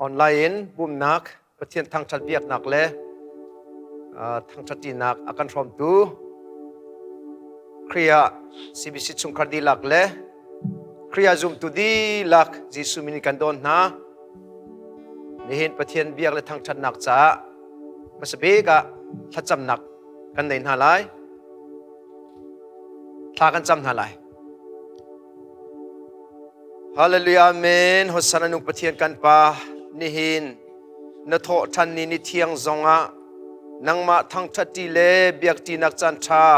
Online in pumnak Pathian thangṭhat biaknak le thangṭhatṭinak a kan hrawmtu Khrih ah CBC chungkhar dihlak le Khrih ah zumtu dihlak Jesuh min in kan dawn hna. Nihin Pathian biak le thangṭhatnak caah hmasa bik ah thlacamnak kan nei hna lai. Thla kan cam hna lai. Hallelujah, Amen. Hosanna nung Pathian kan Pa, nihin na thawh ṭhan ni ni thiang zongah nangmah thangṭhat le biakṭinak caan ṭha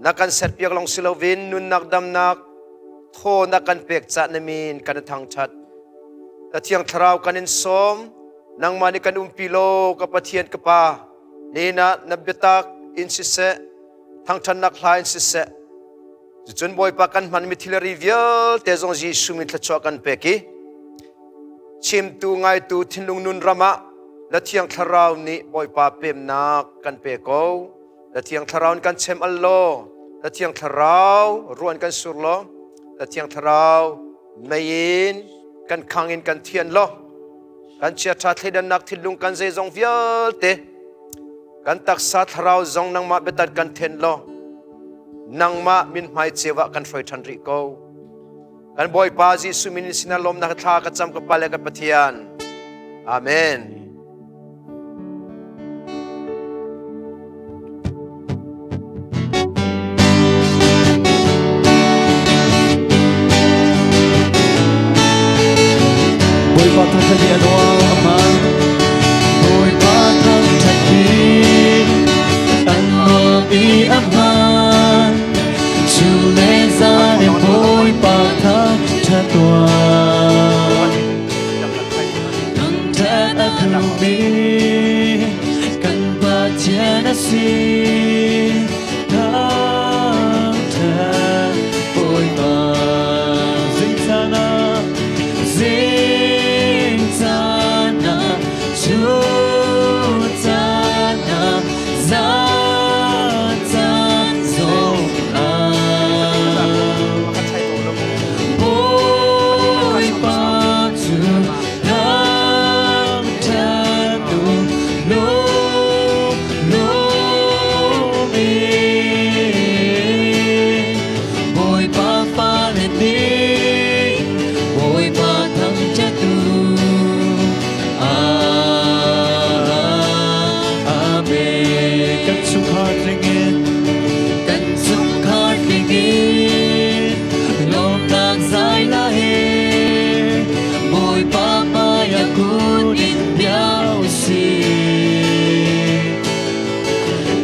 na kan serpiak lawng si loin nunnak damnak thaw na kan pek cah na min kan thangṭhat. Na Thiang Thlarau kan in sawm, nangmah nih kan umpi law ka Pathian ka Pa, nihin ah na biatak in siseh, thangṭhatnak hla in siseh, Cucun Bawipa kan hmanmi thilri vialte zong Jesuh min thluachuah kan pek i chimtu ngaitu thinlung nun ram ah na Thiang Thlarau nih Bawipa pemnak kan pe ko. Na Thiang Thlarau in kan chem al law, na Thiang Thlarau ruan kan sur law, na Thiang Thlarau mei in kan khang in kan thian law, kan chiaṭha thleidannak thinlung kan zeizong vialte kan taksa thlarau zong nangmah biatat kan then law nangmah min hmai ceu ah kan hruai ṭhan rih ko. Kan Bawipa Jesuh min in sinah lawmnak thla ka cam ka Pa le ka Pathian. Amen. Bawipa thangṭhat hi a nuam a hmaan. Bawipa thangṭhat hi a nuam i a hmaan. Cu le zan in Bawipa thangṭhat tuah. Thangṭhat a duhmi kan Pathian a si. Thangṭhat Bawipa zingcaan ah zingcaan ah chun caan ah zan caan zong ah Bawipa cu thangṭhat u lung lawmi. Bawipa fale nih Bawipa thangṭhat u. Amen. Kan chungkhar tling in, kan chungkhar tling in, lawmnak zai la he, Bawipa hmai ah kun in bia u sih.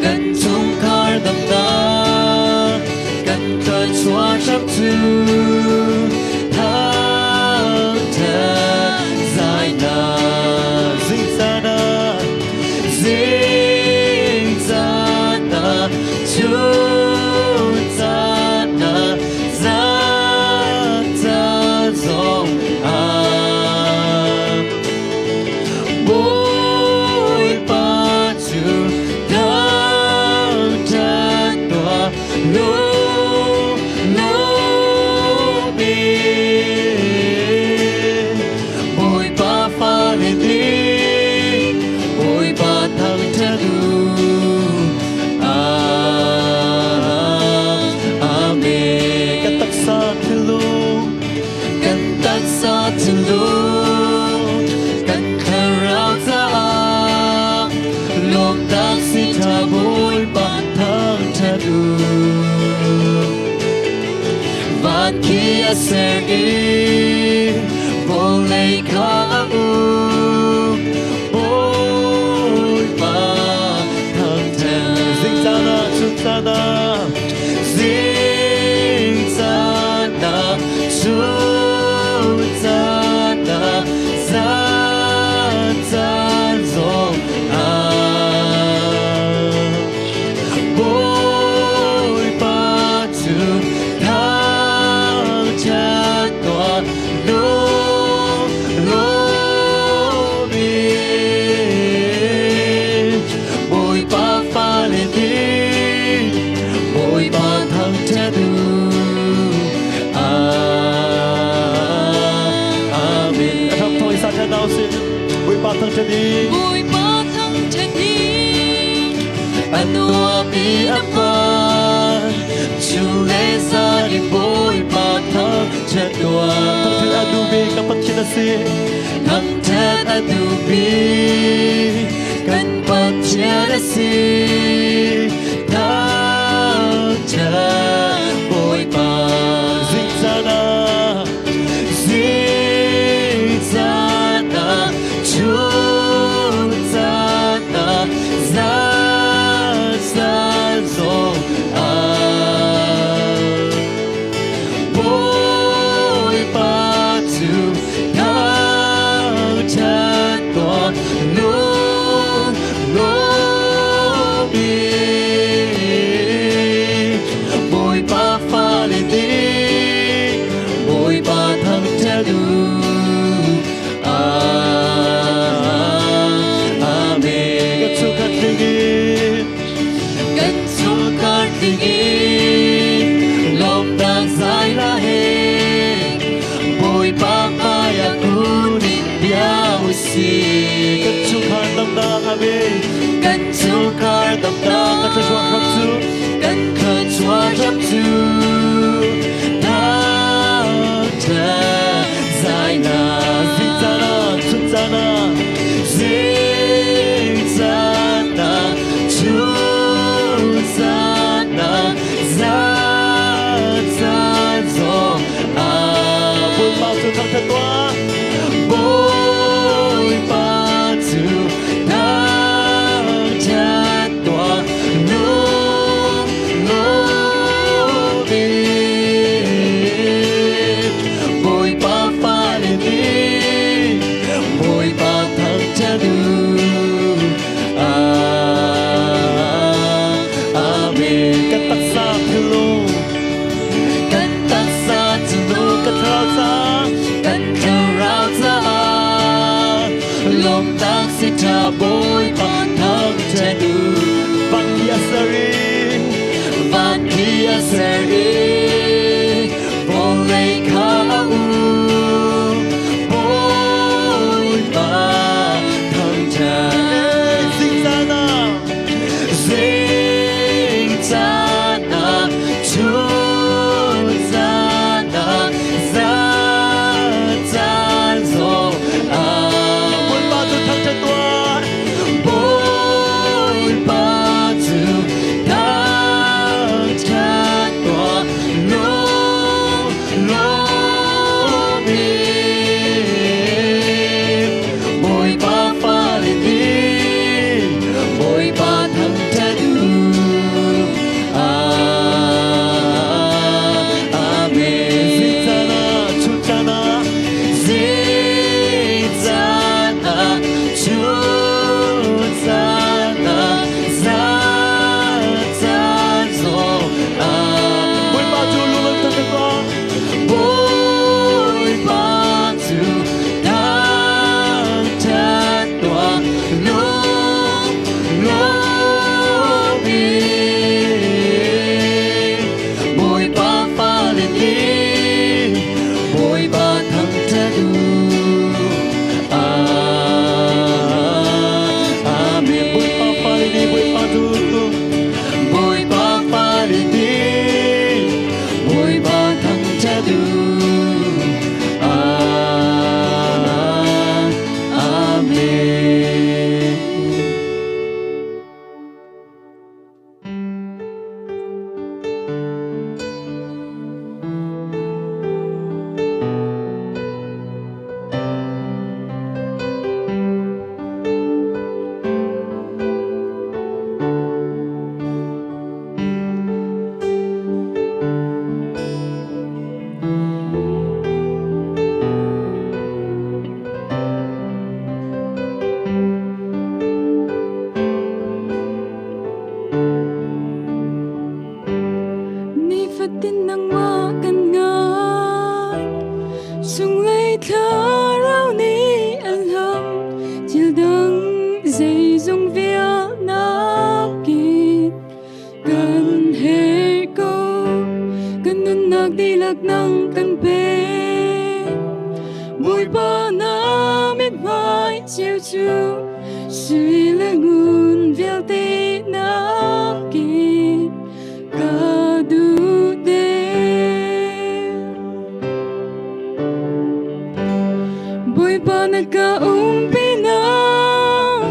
Kan chungkhar damnak, kan thluachuah hram cu thangṭhat zainak. Zingzan ah, zingzan ah, chun caan ah, zan caan zong ah. Bawipa cu thangṭhat tuah lung lawmi. Bawipa fale nih Bawipa thangṭhat u. Amen. Kan taksa thinlung, kan taksa thinlung, kan thlarau caah lawmnak si ṭha Bawipa thangṭhat u. Van khi a ser i vawlei kha a uk. Bawipa thangṭhat. Zingcaan ah chun caan ah, zingcaan ah, chun caan ah, zan caan zong ah. Bawipa cu thangṭhat tuah lung lawmi. Bawipa fale nih i Bawipa thangṭhat hi a nuam i a hmaan. Chun le zan in Bawipa thangṭhat tuah. Thangṭhat a duhmi kan Pathian a si. Thangṭhat a duhmi kan Pathian a si. Thangṭhat Bawipa. Zing ah, Zing zan ah, chun zan ah, zan zan zong ah. Bawipa cu thangṭhat tuah lung lawmi. Bawipa fale nih Bawipa thangṭhat u. Amen. Kan chungkhar tling in, Kan chungkhar tling in lawmnak zai hla he Bawipa hmaiah kun in bia u sih. Kan chungkhar damnak, amen. Kan chungkhar damnak, Kan thluachuah hram cu, kan thluachuah hram cu thangṭhat zainak. Zing caan ah, chun caan ah, Zing caan ah, chun caan ah, zan zan zong ah. Bawipa cu thangṭhat tuah. Bawipa cu thangṭhat tuah lung lawmin. Bawipa fale nih Bawipa thangṭhat u. Amen. Kan taksa thinlung, Kan taksa thinlung, kan thlarau caah, kan thlarau caah lawmnak si ṭha Bawipa thangṭhat u. Van khi a ser i, Van khi a ser i vawlei kha a uk. Bawipa thangṭhat. Zing caan ah, Zing caan ah, chun caan ah, zan caan zong ah. Bawipa cu thangṭhat tuah. Bawipa cu thangṭhat tuah. cheu cu sui le ngun vialte nakin ka duh deuh. Bawipa na ka umpinak,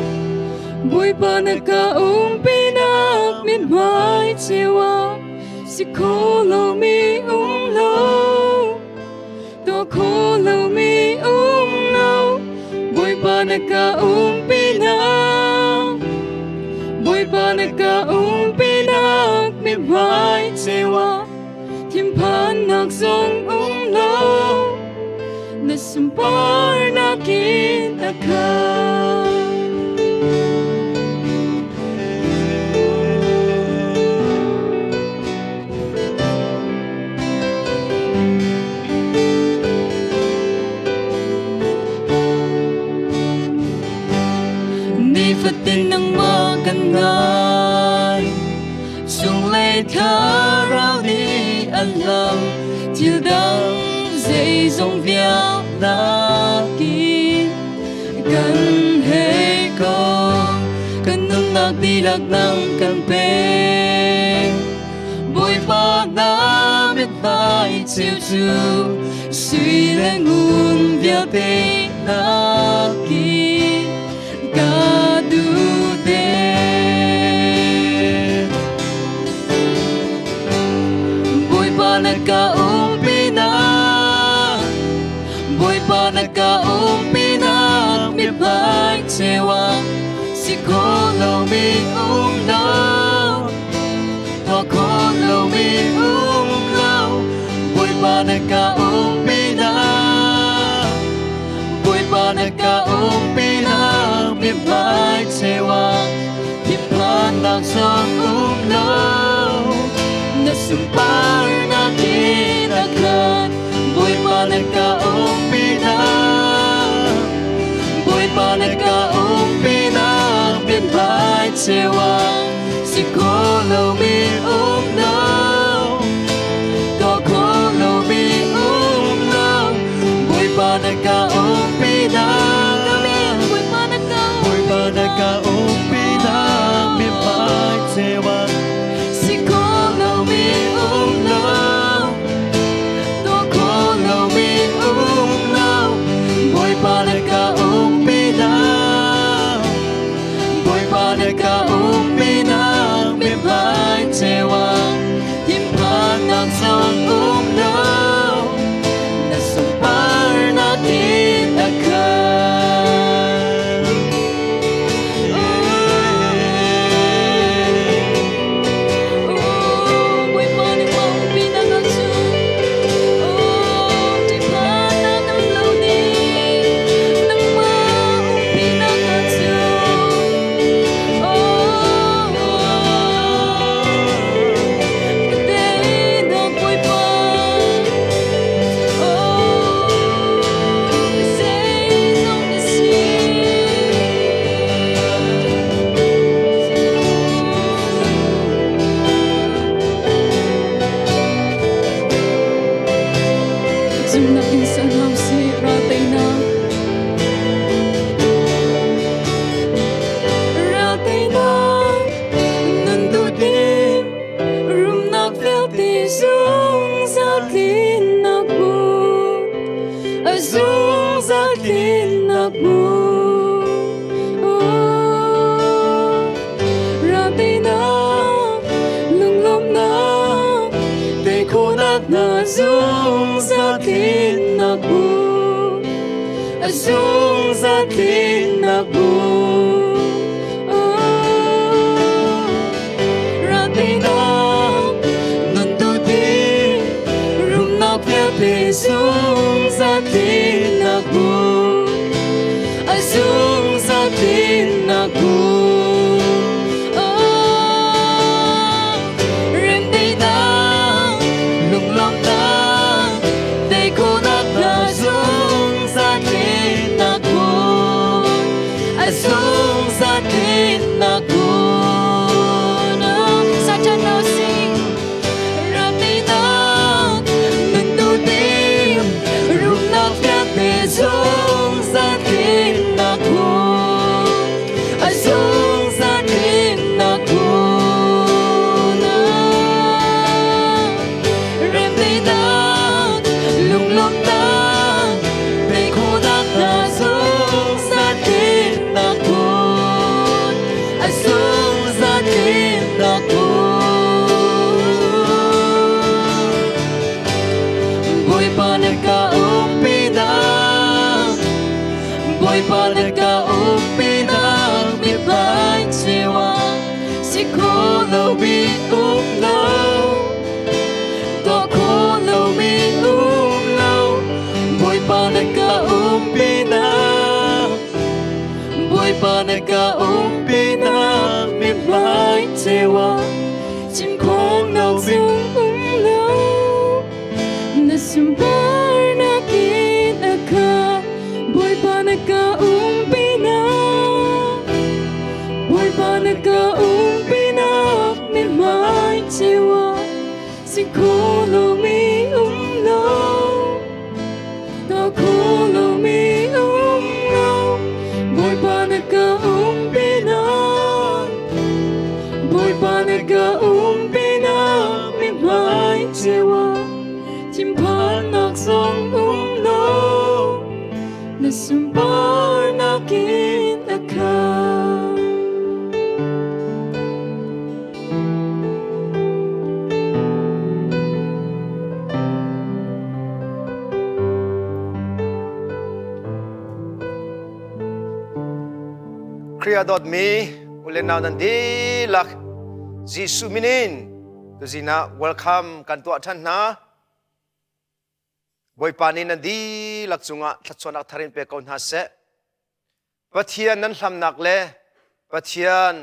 Bawipa na ka umpinak mithmai ceu ah si kho lomi um lo. Tuah kho lomi um lo. Bawipa na ka umpinak, Bawipa na ka umpinak mithmai ceu ah thinphannak zong um lo. Na sunparnak in a khat. Nifatin nangmah kan ngai, chunglei thlarau nih an lam, thil dang zeizong vialnak in kan hei ko, kan nunnak dihlak nang kan pek. Bawipa na mithmai ceu cu sui le ngun vialte nakin ka duh deuh. Bawipa na ka umpinak, Bawipa na ka umpinak mithmai ceu ah si kho lomi um lo. Tuah kho lomi um lo. Bawipa na ka umpinak, Bawipa na ka umpinak mithmai ceu ah thinphannak zong um lo. Na sunparnak in a khat, Bawipa na ka umpinak, Bawipa na ka umpinak mithmai ceu ah si kho lomi um lo. Tuah kho lomi um lo. Bawipa na ka umpinak, Bawipa na ka umpinak mithmai ceu ah si kho lomi um lo. Tuah kho lomi um lo. Bawipa na ka umpinak, Bawipa na ka umpinak mithmai ceu ah thinphannak zong um lo. Na sunparnak in a khat. Oh, Bawipa nangmah umpinak ahcun, oh, ṭihphannak um lo ding. Nangmah umpinak ahcun, oh, ka teinak Bawipa, oh, ka zeizong na si. Zumnak in sa hna usih, ral teinak. Ral teinak, nun duh ding, rumnak vialte zungzal tlinnak mu. A zungzal tlinnak mu. Oh, ral teinak, lunglawmhnak, tei khawhnak hna zungzal tlinnak mu. A zungzal tlinnak mu. Oh, ral teinak, nun duh ding, rumnak vialte zungzal tlinnak mu. A zungzal tlinnak mu. Oh, remdaihnak, lunglawmhnak, tei khawhnak hna zungzal tlinnak mu. A tlinnak hmu. Bawipa na ka umpi nak, Bawipa na ka umpi nak, mithmai cewa si kho lo mi um lo, tuah kho lo mi um lo, Bawipa na ka umpi nak, Bawipa na ka umpi nak, mithmai cewa chim kho lo mi um lo. Na sunparnak in a khat, Bawipa na ka umpi nak. Bawipa na ka umpi nak, mithmai cewa si kho lo mi um lo. Tuah kho lo mi um lo, Bawipa na ka umpi nak. Bawipa na ka umpi nak, mithmai cewa thinphannak zong um lo, na sunparnak in a khat. Khrih a dawtmi u le nau nan dihlak Jesuh min in tuzing ah welcome kan tuah ṭhan hna. Bawipa nih nan dihlak cungah thluachuahnak thar in pe ko hna seh. Pathian nan hlamnak le Pathian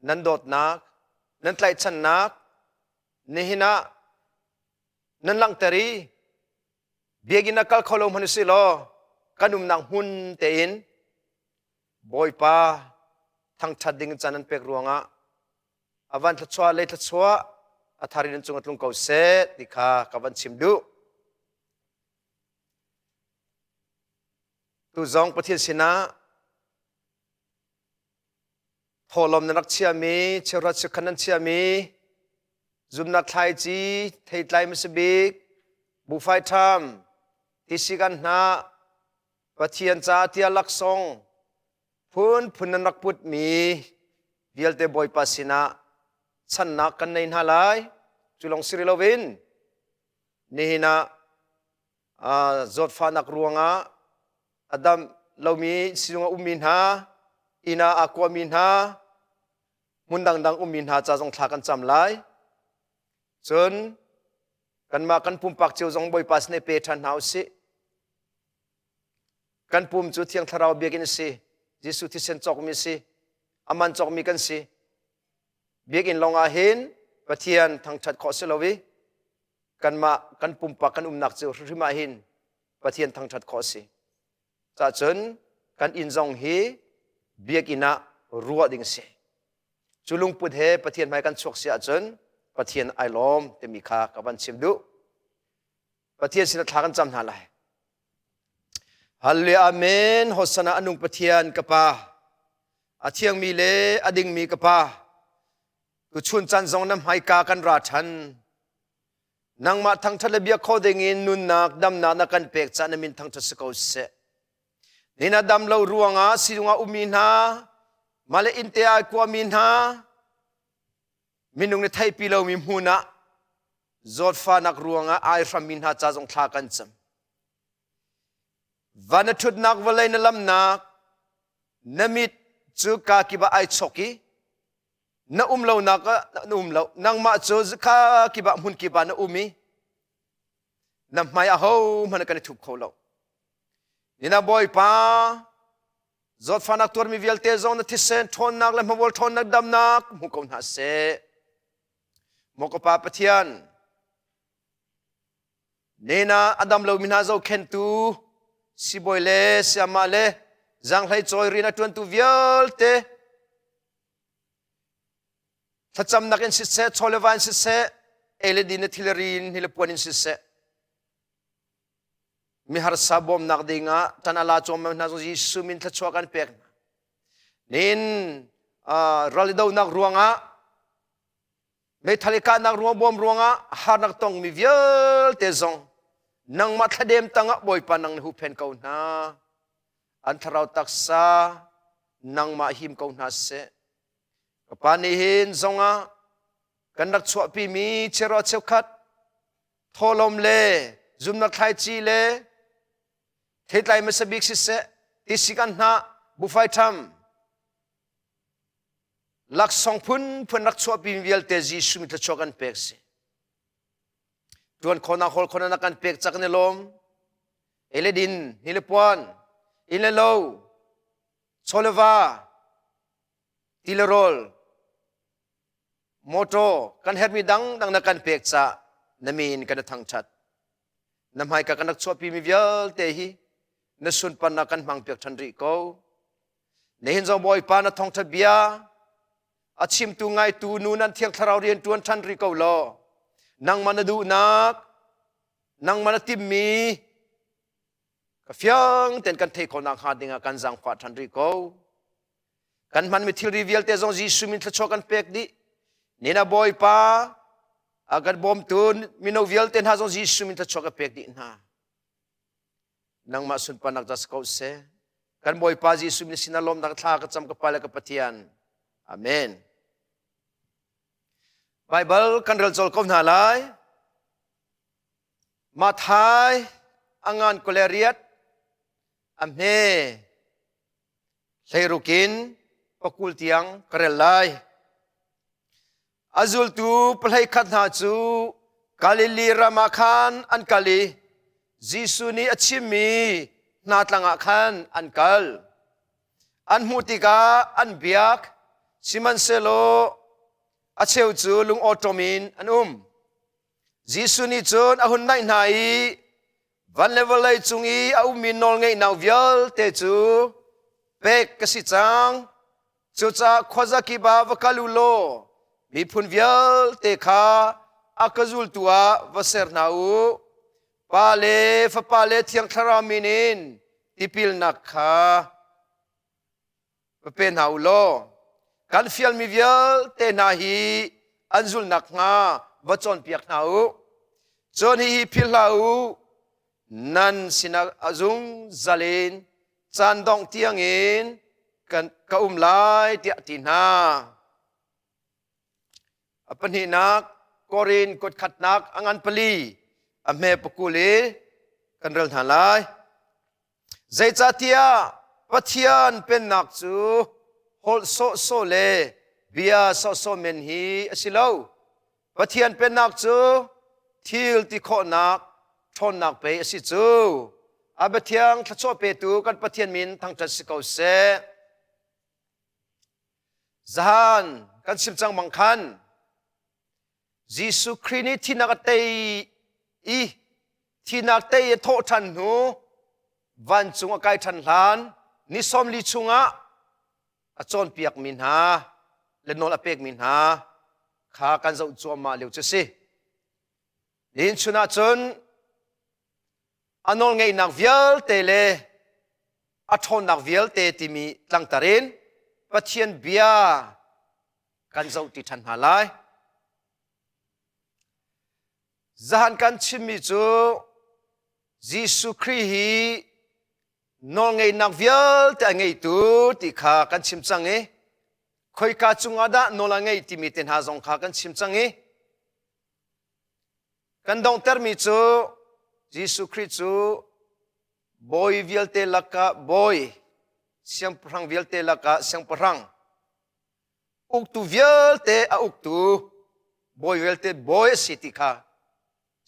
nan dawtnak, nan tlaihchannak nihin ah nan langhter i biakinn ah kal kho lo hmanh usih law kan umnak hmun tein Bawipa thangṭhat ding caan nan pek ruangah a van thluachuah lei thluachuah a thar in nan cung a tlung ko seh ti kha ka van chim duh. Tu zong Pathian sinah thawhlawm nan rak chiami, cheuhrat chiukhat nan chiami, zumnak thlaici, theitlai hmasabik, buhfai ṭham, tisi kan hnah, Pathian caah tiah laksawng phunphun nan rak putmi vialte Bawipa sinah channak kan nei hna lai. Cu lawng si rih loin nihin ah zawtfahnak ruangah a dam lomi sizung a ummi hna, inn ah aa kuami hna, hmun dangdang ummi hna ca zong thla kan cam lai. Cun kanmah kan pumpak cio zong Bawipa sin i pe ṭhan hna usih. Kan pum cu Thiang Thlarau biakinn a si. Jesuh thisen cawkmi a si. A man cawkmi kan si. Biakinn lawng ah hin Pathian thangṭhat khawh si lo i kanmah kan pumpak kan umnak cio hrimhrim ah hin Pathian thangṭhat khawh a si. Cahcun kan inn zong hi biakinn ah ruah ding a si. Cu lungput he Pathian hmai kan chuak si ahcun Pathian ai lawm timi kha ka van chim duh. Pathian sinah thla kan cam hna lai. Hallelujah Amen. Hosanna anung Pathian ka Pa. A thiangmi le a dingmi ka Pa. Tuchun caan zong na hmaika kan ra ṭhan. Nangmah thangṭhat le biak kho dingin nunnak damnak na kan pek caan na min thangṭhat si ko seh. Nina dam lo ruangah sizung ah ummi hna, mah le innte ah kuami hna, minung nih theihpi lomi hmun ah zawtfahnak ruangah ai hrammi hna ca zong thla kan cam. Van na ṭhutnak vawlei na lamnak na mit cu ka kip ah ai chok i na um lonak ah na um lo nangmah cu ka kip ah hmun kip ah na um i na hmai ahohmanh kan i thup kho lo. Nina Bawipa zawtfahnak tuarmi vialte zong na thisen ṭhawnnak le hmavual ṭhawnnak damnak hmu ko hna seh. Maw ka Pa Pathian, nena a dam lomi hna zohkhenhtu sibawi le sayamah le zaanghlei cawi rian a ṭuantu vialte thlacamnak in siseh, chaw le va in siseh, ei le din le thilri in hi le puan in siseh, miharsa bawmnak dingah ṭan a la cuahmah hna zong Jesuh min thluachuah kan pek hna. Nin ral i donak ruangah meithal i kahnak ruang bawm ruangah harnak tongmi vialte zong nangmah thladem tangah Bawipa nang na huhphen ko hna. An thlarau taksa nangmah him ko hna seh. Ka pa nih hin zongah kan rak chuahpimi chiarua cheukhat thawhlawm le zumnak thlaici le theitlai hmasa bik siseh tisik an hnah bufai ṭham laksawng phunphun rak chuahpi vialte Jesuh mi thluachuah kan pek si. Tuan khawnak hawl khawnak na kan pek cak ni lawm. Ei le din, ni le puan, inn le lo, chaw le va, ti le rawl, motor kan herhmi dangdang na kan pek ca na min kan i thangṭhat. Na hmaika kan rak chuahpimi vialte hi na sunparnak kan hmang piak ṭhan rih ko. Nihin zong Bawipa na thawngṭha bia a chimtu ngaitu nu nan thiang thlarau rian ṭuan ṭhan rih ko law nangmah na duhnak nangmah na timmi ka fiang ten kan thei khawhnak hnga dingah kan zaangfah ṭhan rih ko. Kan hmanmi thilri vialte zong Jesuh min thluachuah kan pek dih. Nina Bawipa a kan bawmtu mino vialte hna zong Jesuh min thluachuah ka pek dih hna. Nangmah sunparnak ca si ko seh. Kan Bawipa Jesuh min sinah lawmnak thla ka cam ka Pa le ka Pathian. Amen. Bible kan rel cawl ko hna lai. Mathai angan koleriat a hme hleiruk in pakul tiang ka rel lai. A zultu pahlei khat hna cu Galilee ram ah khan an kal i Jesuh nih a chimmi hna tlang ah khan an kal. An hmuh tikah an biak, sihmanhsehlaw a cheu cu lungawṭawm in an um. Jesuh nih cun a hun naih hna i van le vawlei cung i a ummi nawlngeihnak vialte cu pek ka si cang. Cucaah khuazakip ah va kal u law miphun vialte kha a ka zultu ah va ser hna u. Pa le Fapa le Thiang Thlarau min in tipilnak kha va pe hna u law kan fialmi vialte hna hi an zulh nakhnga va cawnpiak hna u. Cun hihi philh hlah u, nan sinah a zungzal in caan dongh tiangin kan ka um lai tiah ti hna. A pahnihnak Korin kut khatnak a ngan pali a hme pakul i kan rel hna lai. Zeicahtiah Pathian pennak cu holh sawhsawh le bia sawhsawh men hi a si lo. Pathian pennak cu thil ti khawhnak ṭhawnnak pei a si cu. A biathiang thluachuah petu kan Pathian min thangṭhat si ko seh. Zahan kan chim cang bang khan Jesuh Khrih nih thihnak a tei i thihnak tei i thawh ṭhan hnu vancung a kai ṭhan hlan ni 40 chungah a cawnpiakmi hna le nawl a pekmi hna kha kan zoh cuahmah lio cu si. Nihin chun ah cun a nawlngeihnak vialte le a ṭhawnnak vialte timi tlangtar in Pathian bia kan zohti ṭhan hna lai. Zahan kan chimmi cu Jesuh Khrih hi nawlngeihnak vialte a ngeitu ti kha kan chim cang i khoika cungah dah nawl a ngeih timi te hna zong kha kan chim cang i kan donghtermi cu Jesuh Khrih cu bawi vialte lakah bawi siangpahrang vialte lakah siangpahrang uktu vialte a uktu bawi vialte bawi a si ti kha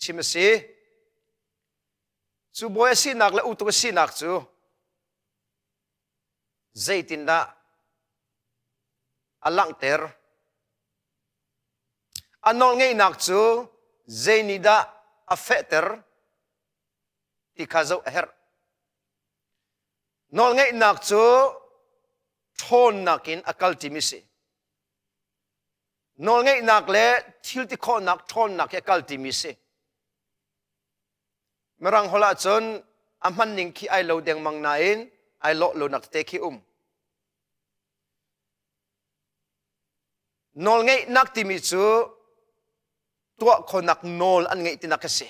chim a si. Cu bawi a sinak le uktu a sinak cu zeitindah a langhter? A nawlngeihnak cu zeinihdah a fehter ti kha zoh a herh. Nawlngeihnak cu ṭhawnnak in a kal ṭimi si. Nawlngeihnak le thil ti khawhnak ṭhawnnak he a kal ṭimi si. Mirang holh ahcun a hman ning khi ai lo dengmang nain ai lawh lonak tete khi um. Nawlngeihnak timi cu tuah khawhnak nawl an ngeih tinak a si.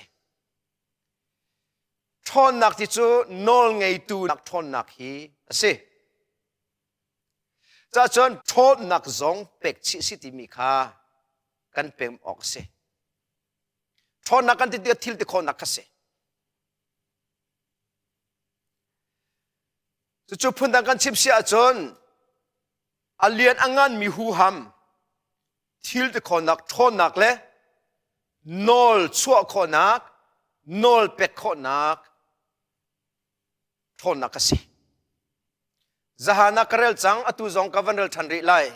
Ṭhawnnak ti cu nawlngeitu nak ṭhawnnak hi a si. Cacun ṭhawnnak zong pek chih si timi kha kan pem awk a si. Ṭhawnnak kan ti tikah thil ti khawhnak kha si. Cucu phundang kan chim si ahcun a lian a nganmi huham thil ti khawhnak ṭhawnnak le nawl chuah khawhnak nawl pek khawhnak ṭhawnnak a si. Zahan ah ka rel cang, atu zong ka van rel ṭhan rih lai.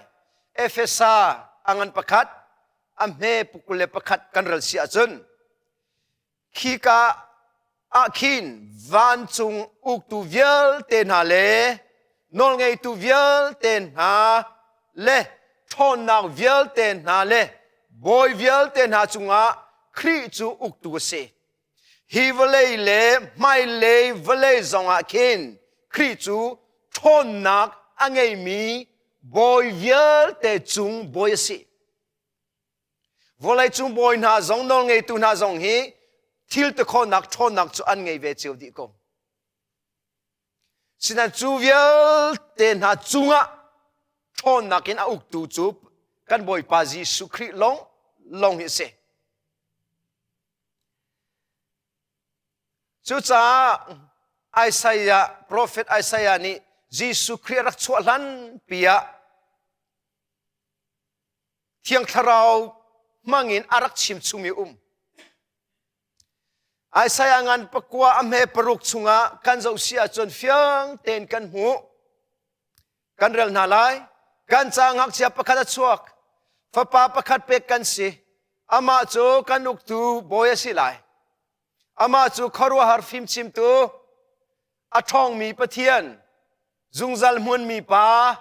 Efesa a ngan pakhat, a hme pukul le pakhat kan rel si ahcun khika ah khin vancung uktu vialte hna le nawlngeitu vialte hna le ṭhawnnak vialte hna le bawi vialte hna cungah Khrih cu uktu a si. Hi vawlei le hmailei vawlei zongah khin Khrih cu ṭhawnnak a ngeimi bawi vialte cung bawi a si. Vawleicung bawi hna zong nawlngeitu hna zong hi thil tikhawhnak ṭhawnnak cu an ngei ve cio dih ko. Sinain cu vialte hna cungah ṭhawnnak in a uktu cu kan Bawipa Jesuh Khrih lawng lawng hi a si. Cucaah Isaiah, profet Isaiah nih Jesuh Khrih rak chuah hlan pi ah Thiang Thlarau hmangin a rak chim chungmi um. Isaiah ngan pakua a hme paruk chungah kan zoh si ahcun fiang tein kan hmuh. Kan rel hna lai. Kan ca ngakchia pakhat a chuak. Fapa pakhat pek kan si. Amah cu kan uktu bawi a si lai. Amah cu khuaruahhar fimchimtu, a ṭhawngmi Pathian, zungzal hmunmi Pa,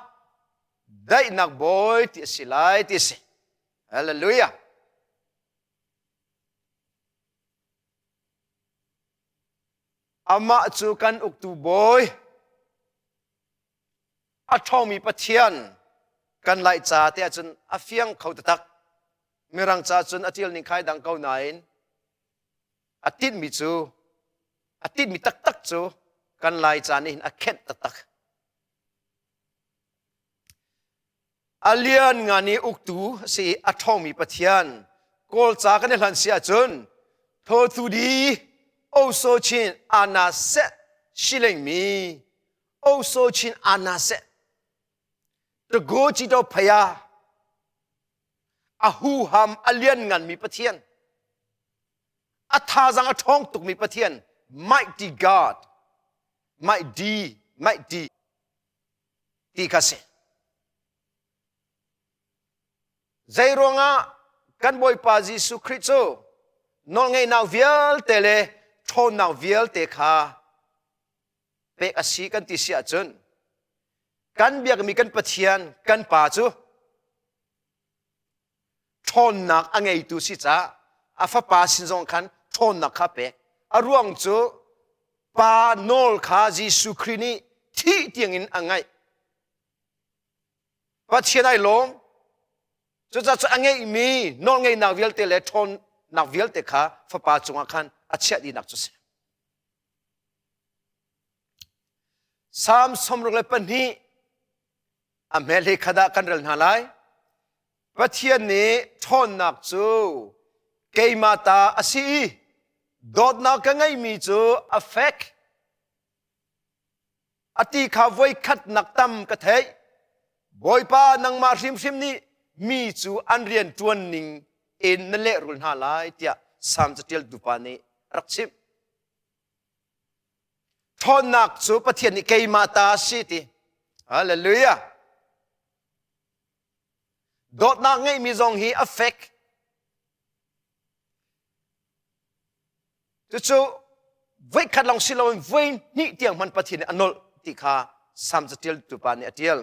daihnak bawi ti a si lai ti a si. Hallelujah. Amah cu kan uktu bawi, a ṭhawngmi Pathian kan laih ca te ahcun a fiang kho taktak. Mirang ca cun a ṭial ning khai dang ko nain a tinhmi cu a tinhmi taktak cu kan lai ca nih hin a khenh taktak. A lian ngan i uktu a si i a ṭhawngmi Pathian Kawlca kan i hlan si ahcun Thotudi Oso Chin Ana Seh Shilengmi Oso Chin Ana Seh Tago Chito Phaya a huham a lian nganmi Pathian a thazang a ṭhawng tukmi Pathian mighty God mighty mighty ti kha si. Zei ruangah kan Bawipa Jesuh Khrih cu nawlngeihnak vialte le ṭhawnnak vialte kha pek a si kan ti si ahcun kan biakmi kan Pathian kan Pa cu ṭhawnnak a ngeitu si caah a fapa sin zong khan ṭhawnnak kha pek. A ruang cu pa nawl kha Jesuh Khrih nih thih tiangin a ngaih. Pathian ai lawm. Cucaah cu a ngeihmi nawlngeihnak vialte le ṭhawnnak vialte kha fapa cungah khan a chiah dihnak cu a si. Salm 62 a hmel hi khat ah kan rel hna lai. Pathian nih ṭhawnnak cu keimah ta a si i dawtnak ka ngeihmi cu a fek. A ti kha voikhat nak tam ka theih. Bawipa nangmah hrimhrim nih mi cu an rian ṭuan ning in na lehrul hna lai tiah Salm caṭialtu pa nih a rak chimh. Ṭhawnnak cu Pathian nih keimah ta a si ti. Hallelujah. Dawtnak ngeihmi zong hi a fek. Cucu voikhat lawng si loin voi hnih tiang hman Pathian nih a nolh ti kha Salm caṭialtu pa nih a ṭial.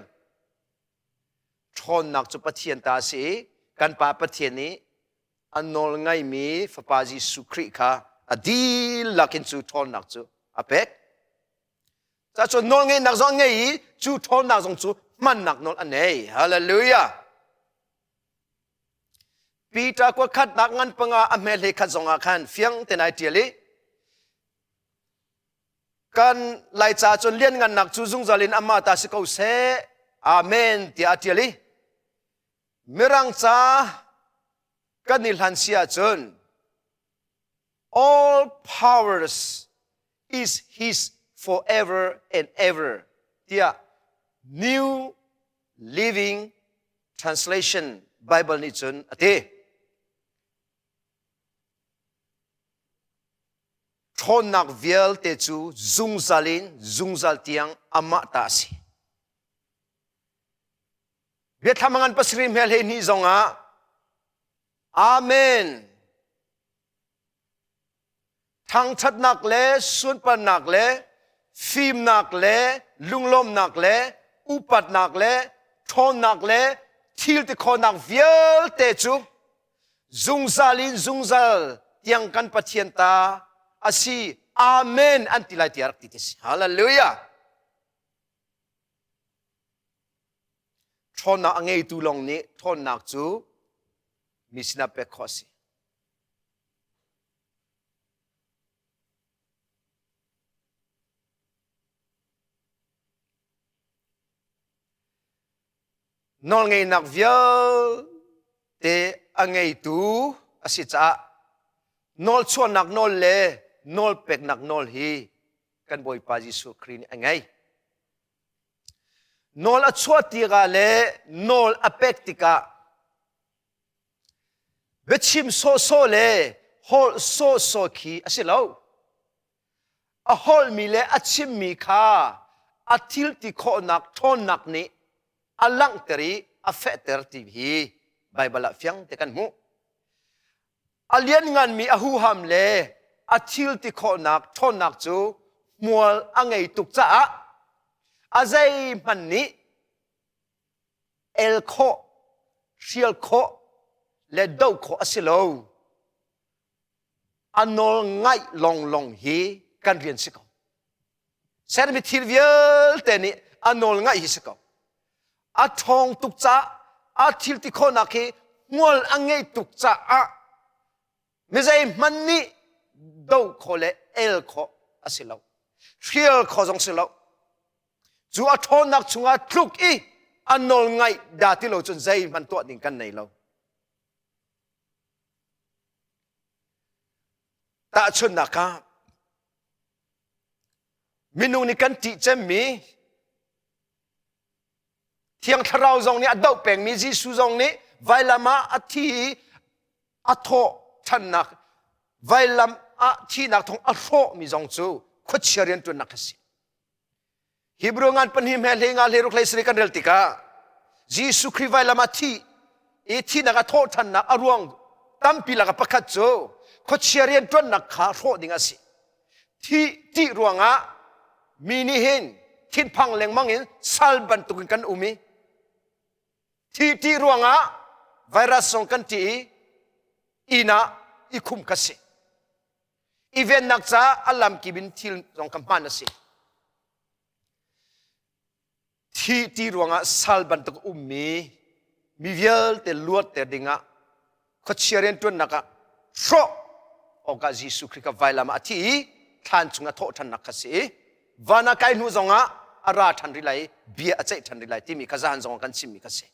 Ṭhawnnak cu Pathian ta a si i kan Pa Pathian nih a nawl ngaimi Fapa Jesuh Khrih kha a dihlak in cu ṭhawnnak cu a pek. Cacun nawlngeihnak zong a ngei i cu ṭhawnnak zong cu hmannak nawl a nei. Hallelujah! Peter kua khatnak ngan panga a hme hlei khat zongah khan fiang ten ai ṭial i kan Laica cun lianngannak cu zungzal in amah ta si ko seh. Amen tiah a ṭial i Mirang ca kan i hlan si ahcun all powers is his forever and ever tiah New Living Translation Bible nih cun a ti. Ṭhawnnak vialte cu zungzal in zungzal tiang amah ta a si. Biathlam ngan pasarih hmel he hnih zongah Amen. Thangṭhatnak le sunparnak le fimnak le lunglawmnak le upatnak le ṭhawnnak le thil ti khawhnak vialte cu zungzal in zungzal tiang kan Pathian ta a si. Amen an ti lai tiah rak ti ti si. Hallelujah. Ṭhawnnak a ngeitu lawng nih ṭhawnnak cu mi sinah pek khawh a si. Nawlngeihnak vialte a ngeitu a si caah nawlchuahnak nawl le nawlpeknak nawl hi kan Bawipa Jesuh Khrih nih a ngei. Nawl a chuah tikah le nawl a pek tikah biachim sawhsawh le holh sawhsawh khi a si lo. A holhmi le a chimmi kha a thil ti khawhnak ṭhawnnak nih a langhter i a fehter ti hi Baibal ah fiang te kan hmuh. A liannganmi a huham le a thil ti khawhnak ṭhawnnak cu hmual a ngei tuk caah a zeihmanh nih el khawh, hrial khawh le doh khawh a si lo. A nawl ngaih longlong hi kan rian si ko. Sermi thil vialte nih a nawl ngaih hi si ko. A ṭhawng tuk caah a thil ti khawhnak hi hmual a ngeih tuk caah mizei hmanh nih doh khawh le el khawh a si lo. Hrial khawh zong si lo. Cu a ṭhawnnak chungah tluk i a nawl ngaih dah ti lo cun zeihmanh tuah ding kan nei lo. Tahchunhnak ah minung nih kan ṭih cemmi Thiang Thlarau zong nih a doh pengmi Jesuh zong nih vailam ah a thi i a thawh ṭhannak vailam ah thihnak thawng a hrawhmi zong cu khuachia rianṭuannak a si. Hebrew ngan pahnih hme hlei nga hlei ruk hlei sarih kan rel tikah Jesuh Khrih vailam ah thi i thihnak a thawh ṭhannak a ruang tampi lakah pakhat cu khuachia rianṭuannak kha hrawh ding a si. Thi ṭih ruangah mi nih hin thinphang lengmang in sal bantukin kan um i thi ṭih ruangah virus zong kan ṭih i inn ah i khum ka si. I vennak caah a lamkip in thil zong ka hman a si. Thi ti ruangah sal bantuk ummi mi vialte luatter dingah khuachia rianṭuannak ah hrawh awkah Jesuh Khrih kha vailam ah a thi i thlan chung a thawh ṭhannak kha si i van ah kai hnu zongah a ra ṭhan rih lai i bia a ceih ṭhan rih lai timi kha zahan zongah kan chimmi kha si.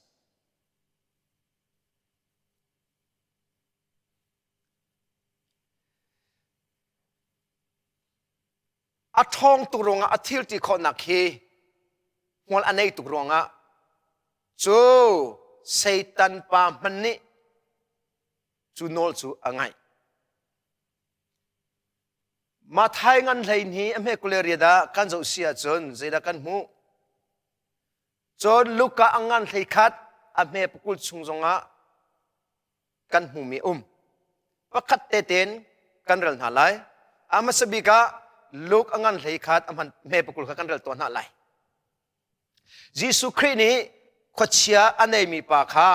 A ṭhawng tuk ruangah a thil ti khawhnak hi hmual a nei tuk ruangah cu Satan pa hmanh nih cu nawl cu a ngaih. Mathai ngan hlein hi a hme kule riat ah kan zoh si ahcun zeidah kan hmuh? Cun Luka a ngan hlei khat a hme pakul chung zongah kan hmumi um. Pakhat te tein kan rel hna lai. A hmasa bik ah Luke a ngan hlei khat a hman hme pakul kha kan rel tuah hna lai. Jesuh Khrih nih khuachia a neimi pa kha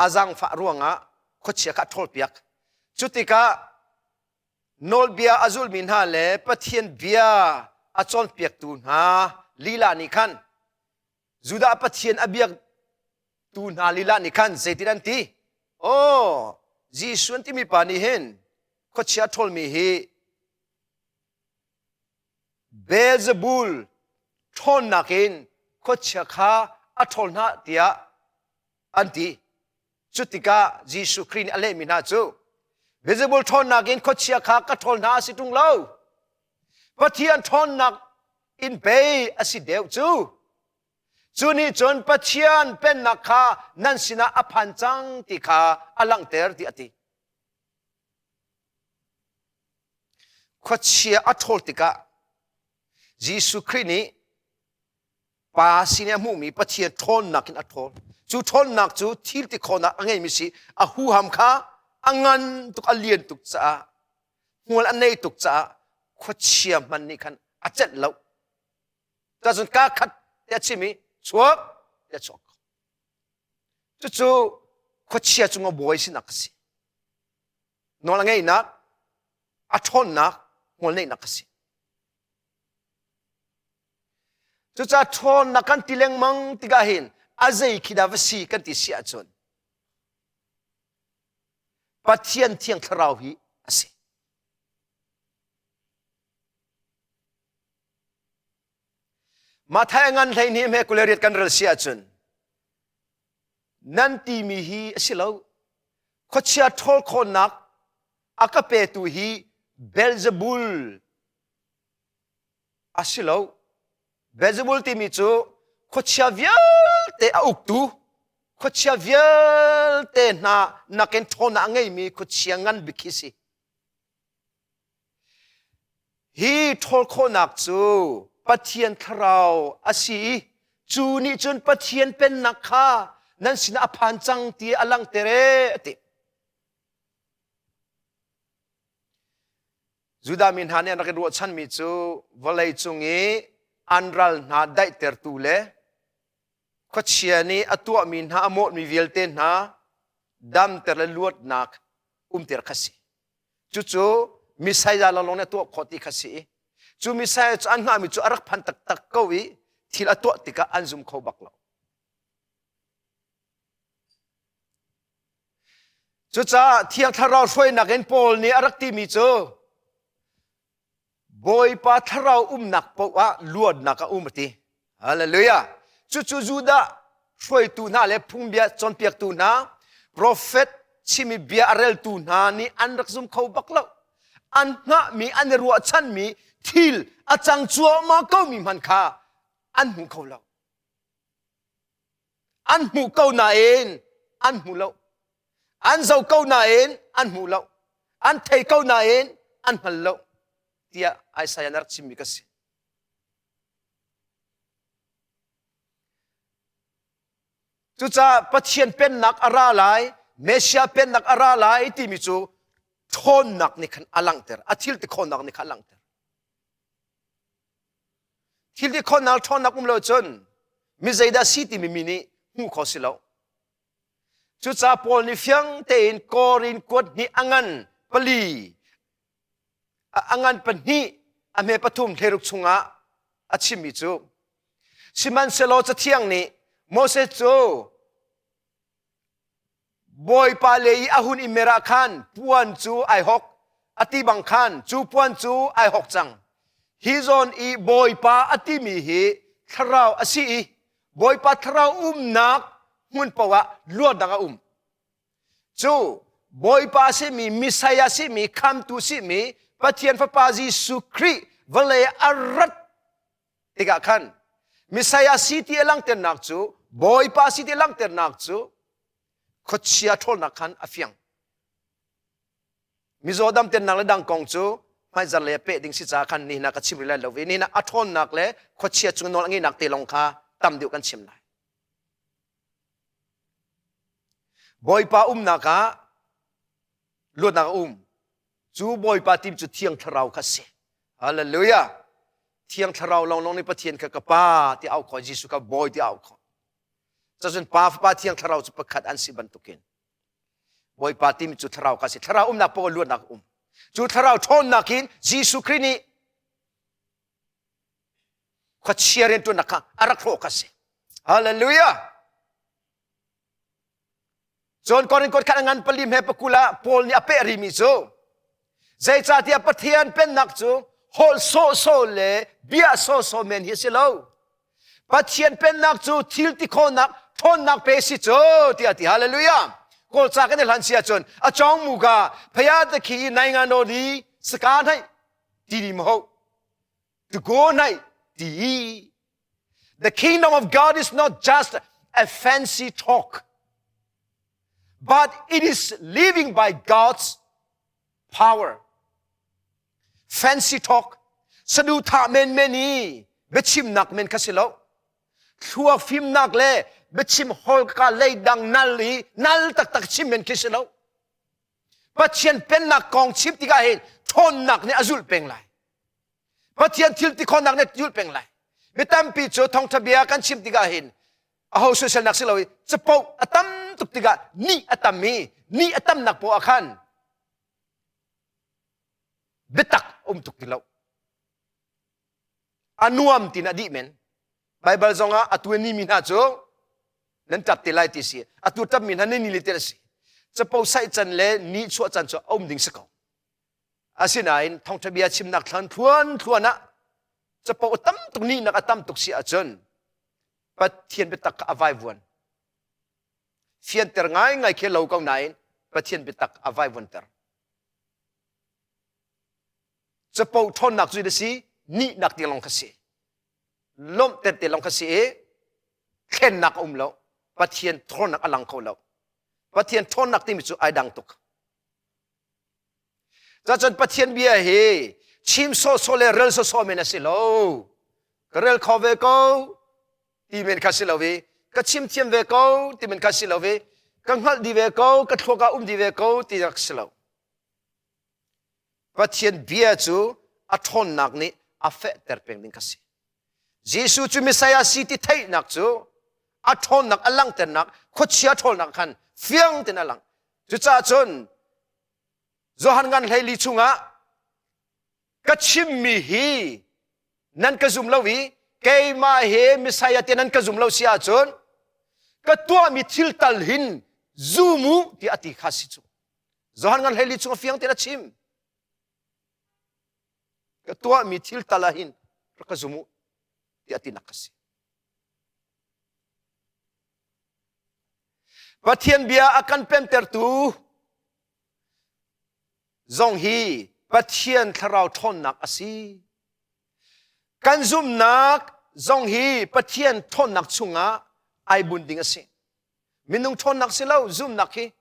a zaangfah ruangah khuachia kha a ṭhawlpiak. Cu tikah nawlbia a zulmi hna le Pathian bia a cawnpiaktu hna lila nih khan Judah Pathian a biaktu hna lila nih khan zeitin an ti? Aw, Jesuh an timi pa nih hin khuachia ṭhawlmi hi Beelzebul ṭhawnnak in khuachia kha a ṭhawl hna tiah an ti. Cu tikah Jesuh Khrih nih a lehmi hna cu Beelzebul ṭhawnnak in khuachia kha ka ṭhawl hna a si ṭung lo. Pathian ṭhawnnak in pei a si deuh cu. Cu nih cun Pathian pennak kha nan sinah a phan cang ti kha a langhter ti a ti. Khuachia a ṭhawl tikah Jesuh Khrih nih Pa sin i a hmuhmi Pathian ṭhawnnak in a ṭhawl. Cu ṭhawnnak cu thil ti khawhnak a ngeimi si. A huham kha a ngan tuk, a lian tuk caah, hmual a nei tuk caah khuachia hmanh nih khan a celh lo. Cun kaa khat te a chim i chuak te a chuak. Cucu khuachia cung a bawi sinak a si. Nawl a ngeihnak, a ṭhawnnak, hmual neihnak a si. Cucaah ṭhawnnak kan ti lengmang tikah hin a zei khi dah va si kan ti si ahcun Pathian Thiang Thlarau hi a si. Matthai ngan 12 hme 28 kan rel si ahcun nan timi hi a si lo. Khuachia ṭhawl khawhnak a ka petu hi Beelzebul a si lo. Beelzebul timi cu khuachia vialte a uktu, khuachia vialte hna nakin ṭhawnnak a ngeimi khuachia ngan bik hi si. Hi ṭhawl khawhnak cu Pathian thlarau a si i cu nih cun Pathian pennak kha nan sinah a phan cang ti a langhter ee a ti. Judah mi hna nih an rak i ruahchanmi cu vawlei cung i an ral hna daihtertu le khuachia nih a tuahmi hna a mawhmi vialte hna damter le luatnak umter kha si. Cucu Messiah lawnglawng nih a tuah khawh ti kha si i cu Messiah cu an hngahmi cu a rak phan taktak ko i thil a tuah tikah an zum kho bak lo. Cucaah Thiang Thlarau hruainak in Paul nih a rak timi cu Bawipa Thlarau umnak paoh ah luatnak a um a ti. Hallelujah. Cucu Judah hruaitu hna le phungbia cawnpiaktu hna, profet chimi bia a reltu hna nih an rak zum kho bak lo. An hngahmi, an i ruahchanmi thil a cang cuahmah komi hmanh kha an hmu kho lo. An hmuh ko nain an hmu lo. An zoh ko nain an hmu lo. An thei ko nain an hngal lo tiah Isaiah nih a rak chimmi ka si. Cucaah Pathian pennak a ra lai, Messiah pennak a ra lai timi cu ṭhawnnak nih khan a langhter. A thil ti khawhnak nih khan a langhter. Thil ti khawhnak ṭhawnnak um lo cun mi zeidah si timi mi nih hmuh kho si lo. Cucaah Paul nih fiang tein Korin kuat hnih a ngan pali a ngan pahnih a hme pathum hleruk chungah a chimmi cu sihmanhsehlaw cathiang nih Moses cu Bawipa le i a hun i mer ah khan puan cu ai hok a ti bang khan cu puan cu ai hok cang. Hi zawn i Bawipa a timi hi thlarau a si i Bawipa thlarau umnak hmun paoh ah luatnak a um. Cu Bawipa a simi Messiah simi khamtu simi Pathian Fapa Jesuh Khrih vawlei a rat tikah khan Messiah si ti a langhternak cu Bawipa si ti a langhternak cu khuachia ṭhawlnak khan a fiang. Mizaw damternak le dang kong cu hmaizar le peh ding si caah khan nihin ah ka chim rih lai lo i nihin ah a ṭhawnnak le khuachia cung nawl a ngeihnak te lawng kha tam deuh kan chim lai. Bawipa umnak ah luatnak a um. Cu Bawipa tim cu Thiang Thlarau kha si. Hallelujah. Thiang Thlarau lawnglawng nih Pathian kha ka Pa ti au khawh, Jesuh kha Bawi ti au khawh. Cun Pa Fapa Thiang Thlarau cu pakhat an si bantukin Bawipa timi cu Thlarau kha si. Thlarau umnak paoh luatnak um. Cu Thlarau ṭhawnnak in Jesuh Khrih nih khuachia rianṭuannak kha a rak hrawh kha si. Hallelujah. Cun Korin kuat khat a ngan pali hme pakul ah Paul nih a peh rimi cu zeicahtiah Pathian pennak cu holh sawhsawh le bia sawhsawh men hi a si lo. Pathian pennak cu thil ti khawhnak ṭhawnnak pe si cu tiah ti hallelujah Kawlca kan i hlan si ahcun a chong mu ka phaya te khi nai nga no li saka nai ti ni mo to go nai ti The kingdom of God is not just a fancy talk but it is living by God's power. Fancy talk, saduhthah menmen i biachimnak men kha si lo. Thluak fimnak le biachim holka leidang nal i nal taktak chim men khi si lo. Pathian pennak kong chim tikah hin ṭhawnnak nih a zulh peng lai. Pathian thil ti khawhnak nih a zulh peng lai. Mi tampi cu thawngṭha bia kan chim tikah hin aho soiselnak si lo i capo a tam tuk tikah ni a tam i ni a tamnak poah ah khan biatak um tuk ti lo. A nuam tin a dih men. Baibal zongah atu ni mi hna cu nan ṭap te lai ti si. Atu ṭap mi hna nan ni le te si. Capo saih can le ni chuah can cu a um ding si ko. Asinain thawngṭha bia chimnak thlan thluan thluan ah capo a tam tuk nihnak a tam tuk si ahcun Pathian biatak kha a vaivuan. Fianter ngaingai khi lo ko nain Pathian biatak a vaivuanter. Capo ṭhawnnak cu a si, nihnak ti lawng kha si. Lawmhter te lawng kha si i thlennak a um lo. Pathian ṭhawnnak a lang kho lo. Pathian ṭhawnnak timi cu ai dang tuk. Cacun Pathian bia hi chim sawhsawh le rel sawhsawh men a si lo. Ka rel kho ve ko ti men kha si lo i ka chim thiam ve ko ti men kha si lo i ka hngalh di ve ko ka thluak ah um di ve ko ti rak si lo. Pathian bia cu a ṭhawnnak nih a fehter peng ding kha si. Jesuh cu Messiah si ti theihnak cu a ṭhawnnak a langhternak khuachia ṭhawlnak khan fiang tein a lang. Cucaah cun Johan ngan 14 chungah ka chimmi hi nan ka zum lo i keimah he Messiah te nan ka zum lo si ahcun ka tuahmi thil tal hin zum u tiah a ti kha si cu. Johan ngan 14 chungah fiang tein a chim. Ka tuahmi thil tal ah hin rak ka zum u tiah tinak ka si. Pathian bia a kan pemtertu zong hi Pathian thlarau ṭhawnnak a si. Kan zumhnak zong hi Pathian ṭhawnnak chungah ai bun ding a si. Minung ṭhawnnak si lo, zumhnak hi.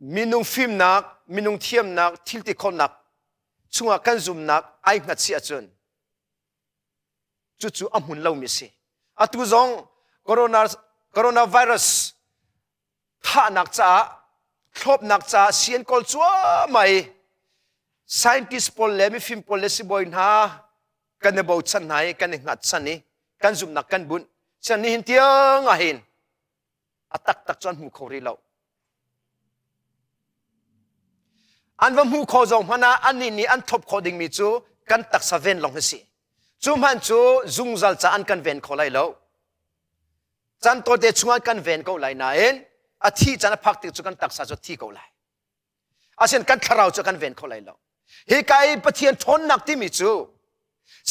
Minung fimnak, minung thiamnak, thil ti khawhnak chungah kan zumnak ai hngat si ahcun cucu a hmun lomi a si. Atu zong corona, coronavirus thahnak caah thlopnak caah si an kawl cuahmah i scientist pawl le mifim pawl le sibawi hna kan i bochan hna i kan i hngatchan i kan zumhnak kan bunh. Sian nihin tiang ah hin a taktak cu an hmu kho rih lo. An va hmu kho zong hmanh ah annih nih an thop khawh dingmi cu kan taksa ven lawng hi si. Cu hmanh cu zungzal ca an kan ven kho lai lo. Caan tawite chungah kan ven ko lai nain a thih caan a phak tik cu kan taksa cu a thi ko lai. Asin kan thlarau cu kan ven kho lai lo. Hika i Pathian ṭhawnnak timi cu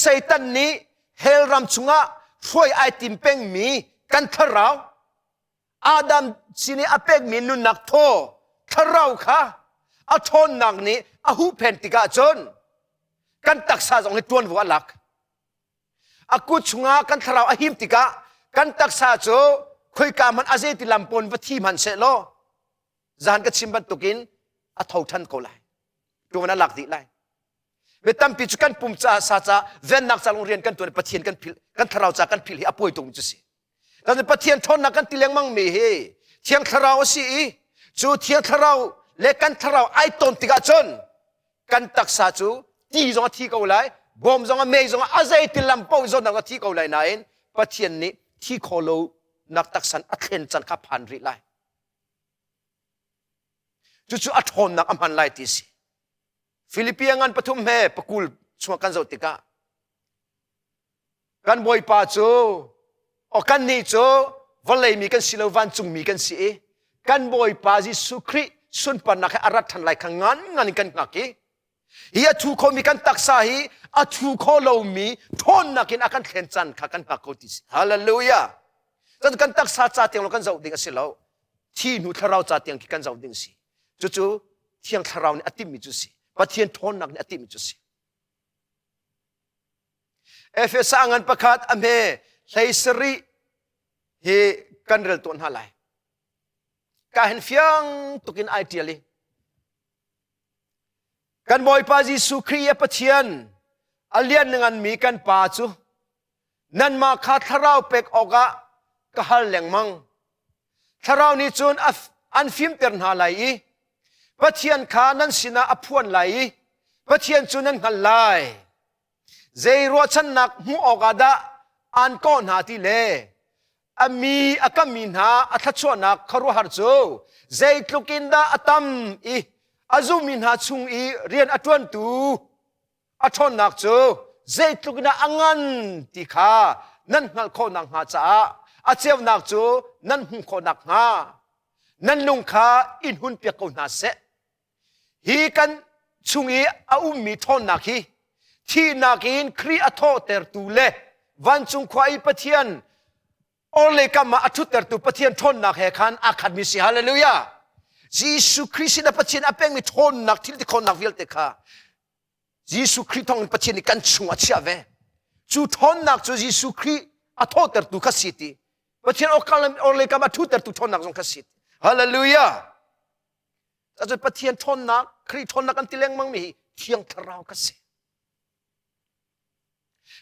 Satan nih hell ram chungah hruai ai tim pengmi kan thlarau Adam sin i a pekmi nunnak thaw thlarau kha a ṭhawnnak nih a huhphen tikah cun kan taksa zong hi ṭuanvo a lak. A kut chungah kan thlarau a him tikah kan taksa cu khoika hmanh a zeiti lam pawn va thi hmanh seh law zan ka chim bantukin a tho ṭhan ko lai. Ṭuan a lak dih lai. Mi tampi cu kan pum ca sa ca vennak ca lung rian kan tuan Pathian kan philh kan thlarau ca kan philh hi a pawi tuk cu si. Kan Pathian ṭhawnnak kan ti lengmang mi hi Thiang Thlarau a si i cu Thiang Thlarau le kan thlarau ai tawn tikah cun kan taksa cu ti zong a thi ko lai bawm zong a mei zong a zei ti lam paoh zawtnak a thi ko lai nain Pathian nih thi kho lo nak taksan a thlen can kha phan rih lai. Cucu a ṭhawnnak a hman lai ti si. Filipia ngan pathum he pakul chung kan zoh tikah kan Bawipa cu o kan nih cu vawlei mi kan si lo vancung mi kan si i kan Bawipa Jesuh Khrih sunparnak he a rat ṭhan lai kha ngan ngan in kan hngak i. Hi a thu khomi kan taksa hi a thu kho lomi ṭhawnnak in a kan thlen caan kha kan hngak ko ti si. Hallelujah. Cun kan taksa ca tiang lo kan zoh ding a si lo. Thi hnu thlarau ca tiang khi kan zoh ding si. Cucu Thiang Thlarau nih a timhmi cu si. Pathian ṭhawnnak nih a timhmi cu si. Efesa ngan pakhat a hme hlei sarih hi kan rel tawn hna lai. Ka hin fiang tukin ai ṭial i Kan Bawipa Jesuh Khrih a Pathian a lian nganmi kan Pa cu nanmah kha thlarau pek awkah ka hal lengmang. Thlarau nih cun an fimter hna lai i Pathian kha nan sinah a phuan lai i Pathian cu nan hngalh lai. Zei ruahchannak hmuh awkah dah aan kawh hna ti le a mi a kammi hna a thluachuahnak khuaruahhar cu zeitluk in dah a tam i a zummi hna chung i rian a ṭuantu a ṭhawnnak cu zeitluk in dah a ngan ti kha nan hngalh khawh nakhnga caah a ceunak cu nan hmuh khawh nakhnga nan lung kha in hunpiak ko hna seh. Hi kan chung i a ummi ṭhawnnak hi thihnak in Khrih a thawhtertu le vancung khua i Pathian orhlei kam ah a ṭhuttertu Pathian ṭhawnnak he khan aa khatmi si. Hallelujah! Jesuh Khrih sinah Pathian a pekmi ṭhawnnak thil ti khawhnak vialte kha Jesuh Khrih thawngin Pathian nih kan chung a chiah ve. Cu ṭhawnnak cu Jesuh Khrih a thawhtertu kha si ti. Pathian orhlei kam a ṭhuttertu ṭhawnnak zong kha si. Hallelujah! Cun Pathian ṭhawnnak, Khrih ṭhawnnak kan ti lengmang mi hi Thiang Thlarau ka si.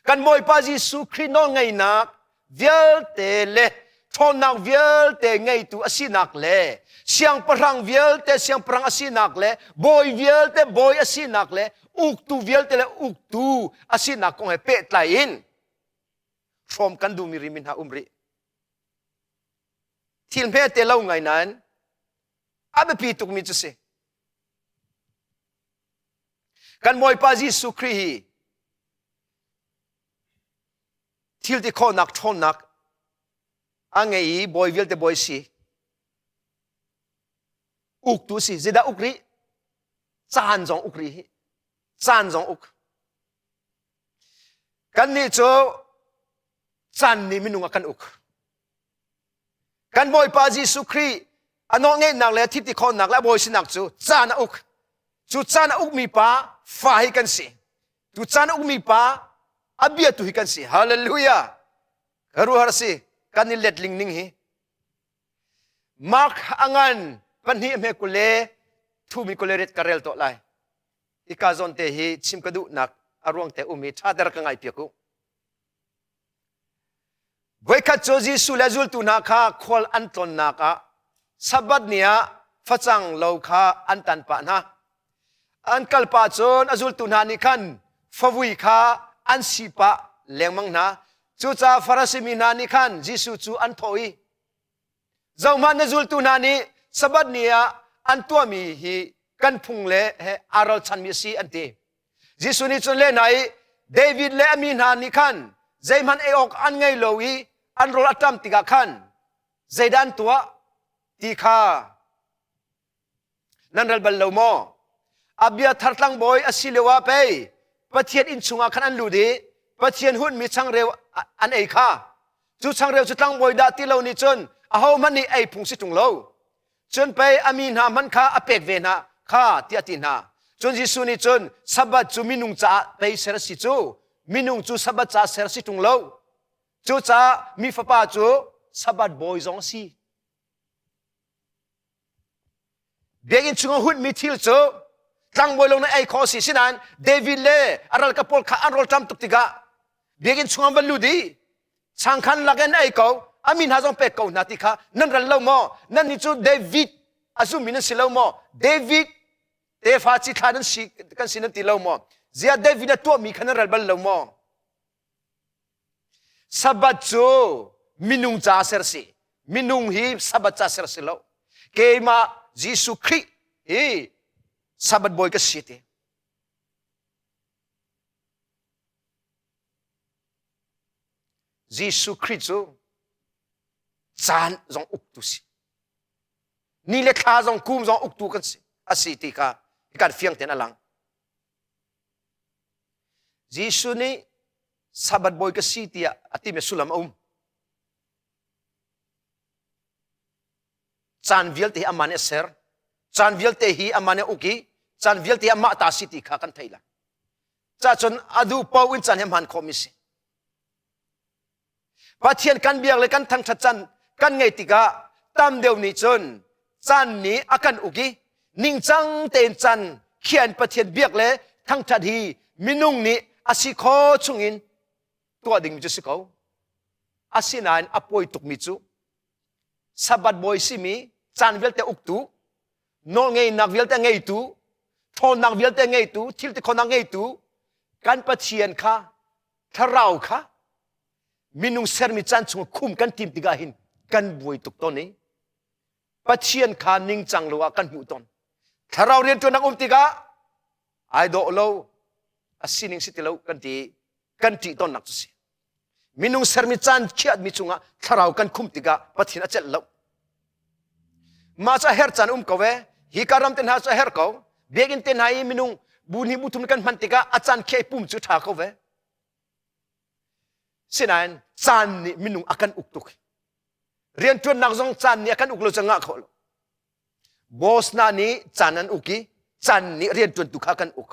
Kan Bawipa Jesuh Khrih nawlngeihnak vialte le ṭhawnnak vialte ngeitu a sinak le siangpahrang vialte siangpahrang a sinak le bawi vialte bawi a sinak le uktu vialte le uktu a sinak kong he pehtlai in hrawm kan duhmi rimi hna um rih. Thil hmete lo ngai nain a biapi tukmi cu si. Kan Bawipa Jesuh Khrih hi thil ti khawhnak ṭhawnnak a ngei i bawi vialte bawi si. Uktu si. Zeidah uk rih? Caan zong uk rih hi. Caan zong uk. Kannih cu caan nih minung a kan uk. Kan Bawipa Jesuh Khrih a nawlngeihnak le thiti khawhnak le a bawi sinak cu caan a uk. Cu caan a ukmi pa fa hi kan si. Tu caan a ukmi pa a biatu hi kan si. Hallelujah. Ka ruahar si kan i letling ning hi. Mark a ngan pahnih hme kule thumi kule ret ka rel tawh lai. Ika zawn te hi chim ka duhnak a ruang te um i ṭha ter ka ngai piak u. Voikhat cu Jesuh le zultu hna kha khual an tlawnnak ah Sabbath ni ah facang lo kha an tan pah hna. An kal pah cun a zultu hna nih khan favui kha an sih pah lengmang hna. Cucaah Farasi mi hna nih khan Jesuh cu an thawh i, Zohhmanh na zultu hna nih Sabbath ni ah an tuahmi hi kan phung le he aa ralchanmi a si an ti. Jesuh nih cun lehna i David le a mi hna nih khan zeihmanh ei awk an ngei lo i an rawl a ṭam tikah khan zeidah an tuah ti kha nan ral bal lo maw? Abiathar tlangbawi a si lio ah pei Pathian inn chungah khan an lut i Pathian hunmi changreu an ei kha. Cu changreu cu tlangbawi dah ti lo nih cun ahohmanh nih ei phung si ṭung lo. Cun pei a mi hna hmanh kha a pek ve hna kha tiah a ti hna. Cun Jesuh nih cun Sabbath cu minung caah pei ser a si cu minung cu Sabbath caah ser a si ṭung lo. Cucaah mi fapa cu Sabbath bawi zong a si. Biakinn chung a hunmi thil cu tlangbawi lawng nih ei khawh a si. Sinain David le a ralkap pawl kha an rawlṭam tuk tikah biakinn chung an van lut i changkhan lak in ei ko a mi hna zong pek ko hna ti kha nan ral lo maw? Nannih cu David a zummi nan si lo maw? David tefa cithlah nan si kan si nan ti lo maw? Ziah David a tuahmi kha nan ral bal lo maw? Sabbath cu minung ca ser si. Minung hi Sabbath ca ser si lo. Keimah Jesuh Khrih hi Sabbath bawi ka si ti. Jesuh Khrih cu caan zong uktu si. Ni le thla zong kum zong uktu kan si. A si ti kha kan fiang tein a lang. Jesuh nih Sabbath bawi ka si tiah a timi sullam a um. Caan vialte hi amah nih a ser. Caan vialte hi amah nih a uk i caan vialte hi amah ta si ti kha kan theih lai. Cacun a duh paoh in caan hi a hman khawhmi si. Pathian kan biak le kan thangṭhat caan kan ngeih tikah tam deuh nih cun caan nih a kan uk i ningcang tein caan khian Pathian biak le thangṭhat hi minung nih a si kho chungin tuah dingmi cu si ko. Asinain a pawi tukmi cu Sabbath bawi simi caan vialte uktu, nawlngeinak vialte ngeitu, ṭhawnnak vialte ngeitu, thil ti khonak ngeitu kan Pathian kha thlarau kha minung sermi caan chung khum kan tim tikah hin kan buai tuk tawn i Pathian kha ningcang lo ah kan hmuh tawn. Thlarau rianṭuannak um tikah ai dawh lo, a sining si ti lo kan ti kan ṭih tawnnak cu si. Minung sermi caan khiatmi chungah thlarau kan khum tikah Pathian a celh lo. Mah cu a herh caan um ko ve. Hi ka ram te hna cu a herh ko. Biakinn te hna i minung bu hnih bu thum kan hman tikah a caan khiah i pum cu ṭha ko ve. Sinain caan nih minung a kan uk tuk. Rianṭuannak zong caan nih a kan uk lo cu ngah kho lo. Boss hna nih caan an uk i caan nih rianṭuantu kha kan uk.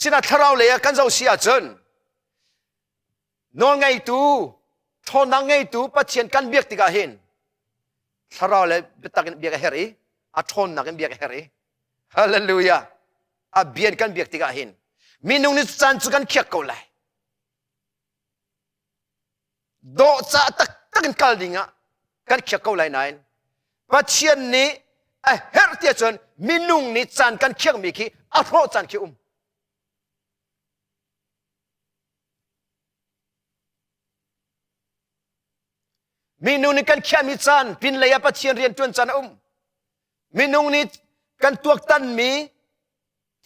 Sinah thlarau lei ah kan zoh si ahcun nawlngeitu ṭhawnnak ngeitu Pathian kan biak tikah hin thlarau le biatak in biak a herh i a ṭhawnnak in biak a herh i hallelujah a bian kan biak tikah hin minung nih caan cu kan khiak ko lai dawhcah taktak in kal ding ah kan khiak ko lai nain Pathian nih a herh tiah cun minung nih caan kan khiakmi khi a hrawh caan khi um. Minung nih kan khiahmi caan pinlei ah Pathian rian ṭuan caan a um. Minung nih kan tuaktanmi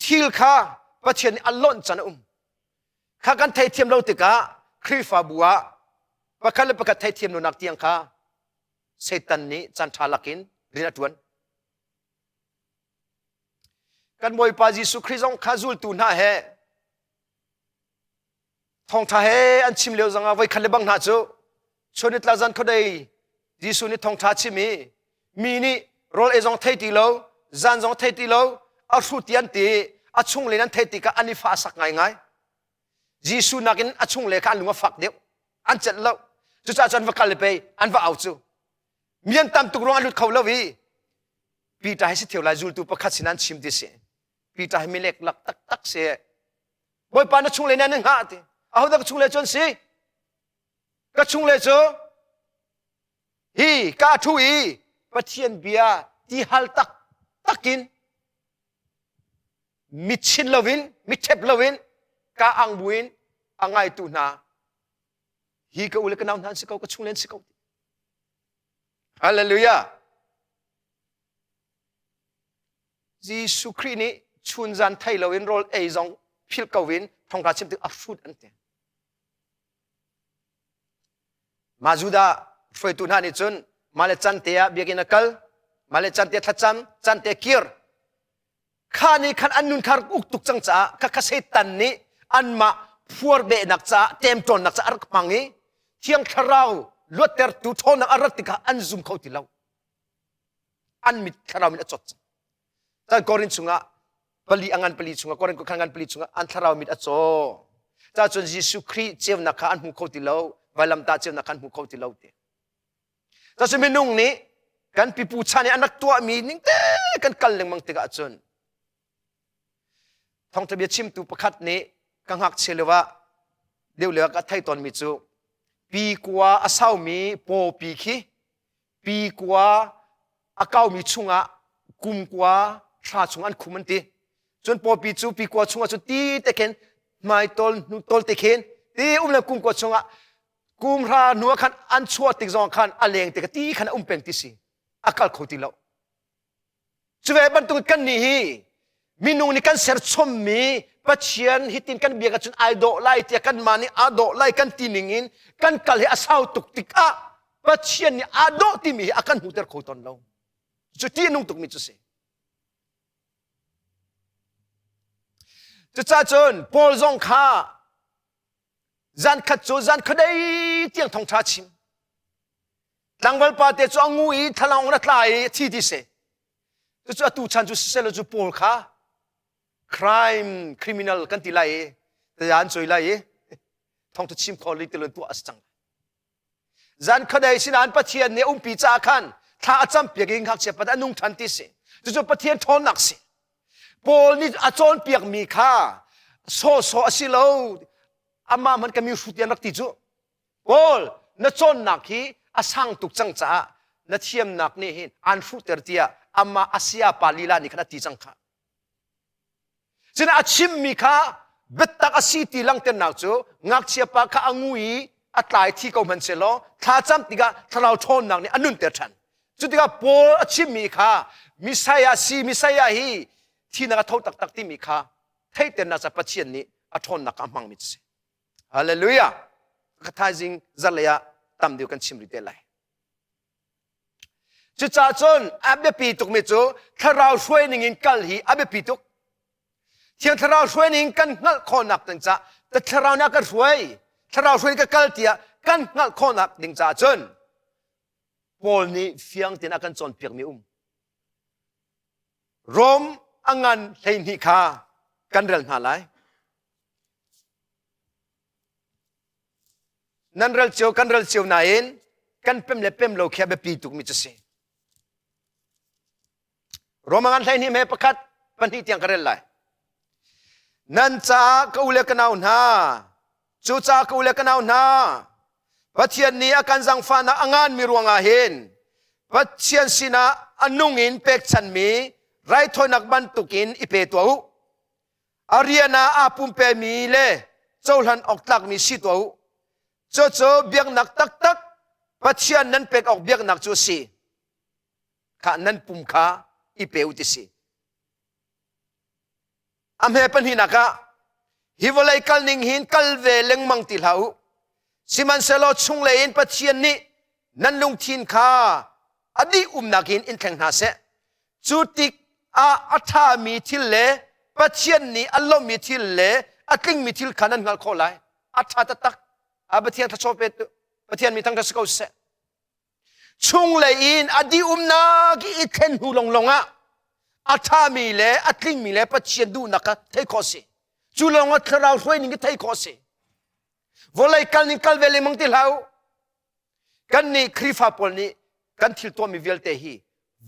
thil kha Pathian nih a lonh caan a um. Kha kan theithiam lo tikah Khrihfabu ah pakhat le pakhat theithiam lonak tiang kha Satan nih caan ṭha lakin rian a ṭuan. Kan Bawipa Jesuh Khrih zong kha zultu hna he thawngṭha he an chim lio zongah voikhat le bang hna cu chun nitla zan khuadei Jesuh nih thawngṭha chim i mi nih rawl ei zong thei ti lo zan zong thei ti lo a hrut ti an ti a chung len an thei tikah an i fah sak ngaingai Jesuh nakin a chung le kha an lung a fak deuh an celh lo cucaah cun va kal pei an va au cu mian tam tuk ruang an lut kho lo i Peter hi si theu lai zultu pakhat sin an chim ti si Peter hi milek lak taktak si Bawipa na chungle nan hngah ti. Ahodah ka chungle cu an si? Ka chungle cu hi ka thu i Pathian bia ti hal tak takin mitchin loin mitthep loin ka ang buin a ngaitu hna hi ka u le ka nau hna an si ko ka chungle an si ko Hallelujah Jesuh Khrih nih chunzan thei loin rawl ei zong philh ko in thongtha chim tik a hrut an ti. Mah Judah hruaitu hna nih cun mah le can te ah biakinn a kal, mah le can te thlacam, can te kir. Kha nih khan an nun kha uk tuk cang caah kha kha Satan nih anmah phuarbehnak caah temṭawnnak caah a rak hmang i Thiang Thlarau luattertu ṭhawnnak a rat tikah an zum kho ti lo. An mit thlarau mit a cawt cang. Cun Korin chungah pali a ngan pali chungah Korin khan ngan pali chungah an thlarau mit a caw. Ca cun Jesuh Khrih ceunak kha an hmu kho ti lo, vailamtah ceunak kha an hmu kho ti lo ti. Ca minung nih kan pipu chan i an rak tuahmi ning te kan kal lengmang tikah cun thawngṭha bia chimtu pakhat nih ka ngakchia lio ah deuh lio ah ka thei tawnmi cu pi kua a saumi pawpi khi pi kua a kaumi chungah kum kua thla chung an khum an ti cun pawpi cu pi kua chungah cun ti te khin hmai tol hnu tol te khin ti um le kum kua chungah kum hra hnu ah khan an chuah tik zong khan a leng te ka ti khan a um peng ti si a kal kho ti lo Cu ve bantuk kan nih hi minung nih kan serchommi Pathian hitin kan biak ahcun ai dawh lai tiah kanmah nih aa dawh lai kan ti ning in kan kal hi a sau tuk tikah Pathian nih aa dawh timi hi a kan hmuhter kho tawn lo. Cu ti a nung tukmi cu si. Cucaah cun Paul zong kha zan khat cu zan khuadei tiang thawngṭha chim. Tlangval pa te cu a ngu i thlalangawng a tla i a thi ti si. Cucu atu chan cu siselaw cu Paul kha crime criminal kan ti lai i taza an cawi lai i thawngṭha chim kho li tilon tuah a si cang. Zan khuadei sinain Pathian nih a umpi caah khan thla a campiak i ngakchia pa a nung ṭhan ti si. Cucu Pathian ṭhawnnak si. Paul nih a cawnpiakmi kha sawhsawh a si lo. Amah hmanh ka mi hrut an rak ti cu. Paul, na cawnnak hi a sang tuk cang caah na thiamnak nih hin aan hruhter tiah amah a saya pa lila nih khan a ti cang kha. Cun a chimmi kha biatak a si ti langhternak cu ngakchia pa kha a ngu i a tlai thi ko hmanh sehlaw thlacam tikah thlarau ṭhawnnak nih a nunter ṭhan. Cu tikah Paul a chimmi kha Messiah si Messiah hi thinak a tho taktak timi kha theihternak ca Pathian nih a ṭhawnnak a hmangmi a si. Hallelujah! Ka thaizing zarhlei ah tam deuh kan chim rih te lai. Cucaah cun a biapi tukmi cu thlarau hruai ning in kal hi a biapi tuk. Thiang thlarau hruai ning kan hngalh khawhnak ding caah the thlarau nih a kan hruai, thlarau hruai ka kal tiah kan hngalh khawhnak ding caah cun Paul nih fiang tein a kan cawnpiakmi um. Rom a ngan 12 kha kan rel hna lai. Nan rel cio kan rel cio nain kan pem le pem lo khi a biapi tukmi cu si. Roma ngan 12 he pakhat pahnih tiang ka rel lai. Nan caah ka u le ka nau hna, cu caah ka u le ka nau hna, Pathian nih a kan zangfahnak a nganmi ruangah hin Pathian sinah a nung in pekchanmi raithawinak bantukin i pe tuah u. A rian ah aa pumpemi le cohlan awk tlakmi si tuah u. Cucu biaknak taktak Pathian nan pek awk biaknak cu a si. Kha nan pum kha i pe u ti si. A hme pahnihnak ah hi vawlei kal ning hin kal ve lengmang ti hlah u. Sihmanhsehlaw chunglei in Pathian nih nan lungthin kha a dih umnak in in thleng hna seh. Cu tik ah a ṭhami thil le Pathian nih a lawmhmi thil le a tlingmi thil kha nan hngalh khawh lai. A ṭha taktak. A Pathian thluachuah pe Pathian mi thangṭhat si ko seh. Chunglei in a dih umnak i thlen hnu longlong ah a ṭhami le a tlingmi le Pathian duhnak kha theih khawh si. Cu lawng ah thlarau hruai ning hi theih khawh si. Vawlei kal ning kal ve lengmang ti hlah u. Kan nih Khrihfa pawl nih kan thil tuahmi vialte hi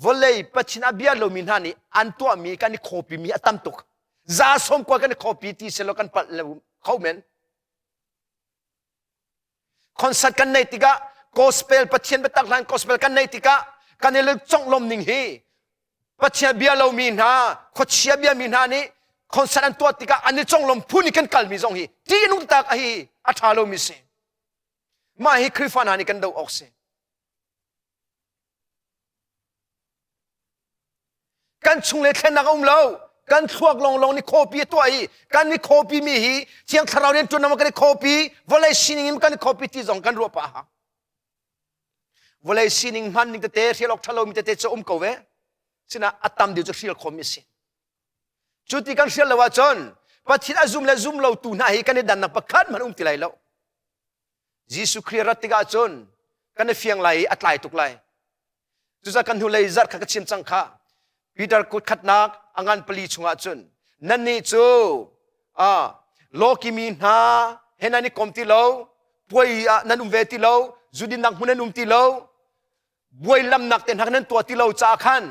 vawlei Pathian a bia lomi hna nih an tuahmi kan i khawpimi a tam tuk. Za sawm kua kan i khawpi ti selaw kan palh lo kho men. Concert kan neih tikah gospel Pathian biatak hlan gospel kan neih tikah kan i conglawm ning hi Pathian bia lomi hna khuachia bia mi hna nih concert an tuah tikah an i conglawm phun i kan kalmi zong hi ṭihnung tak a hi a ṭha lomi si. Mah hi Khrihfa hna nih kan doh awk si. Kan chung le thlennak a um lo. Kan thluak lawnglawng nih khawpi a tuah i kan i khawpi mi hi Thiang Thlarau rian ṭuan kan i khawpi, vawlei sining in kan i khawpi ti zong kan ruah pah a hau. Vawlei sining hman ning tete hrial awk ṭha lomi tete cu um ko ve. Sinah a tam deuh cu hrial khawmi a si. Cu ti kan hrial lo ahcun Pathian a zum le zum lo tu hna hi kan i dannak pakhat hmanh um ti lai lo. Jesuh Khrih rat tikah cun kan i fiang lai i a tlai tuk lai. Cucaah kan hnulei zarh kha ka chim cang kha. Peter kut khatnak a ngan pali chungah cun nannih cu ah lawkimi hna he nan i kom ti lo, puai ah nan um ve ti lo, zudinnak hmun nan um ti lo, buai lamnak te hna nan tuah ti lo caah khan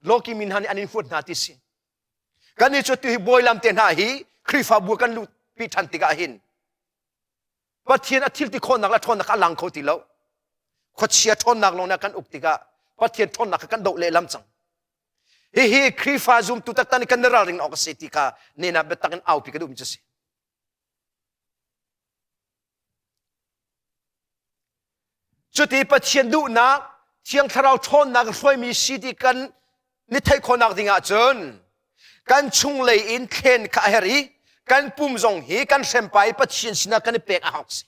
lawkimi hna nih an in huat hna ti si. Kannih cu tu hi bawi lam te hna hi Khrihfabu kan luhpi ṭhan tikah hin Pathian a thil ti khawhnak le ṭhawnnak a lang kho ti lo. Khuachia ṭhawnnak lawng nih a kan uk tikah Pathian ṭhawnnak kha kan doh lehlam cang. Hihi Khrihfa zumtu taktak nih kan i ralring awk a si ti kha nena biatak in aupi ka duhmi cu a si. Cuti Pathian duhnak, Thiang Thlarau ṭhawnnak hruaimi si ti kan ni theih khawhnak ding ahcun kan chunglei in thlen kha a herh i kan pum zong hi kan hrempa i Pathian sinah kan i pek a hau si.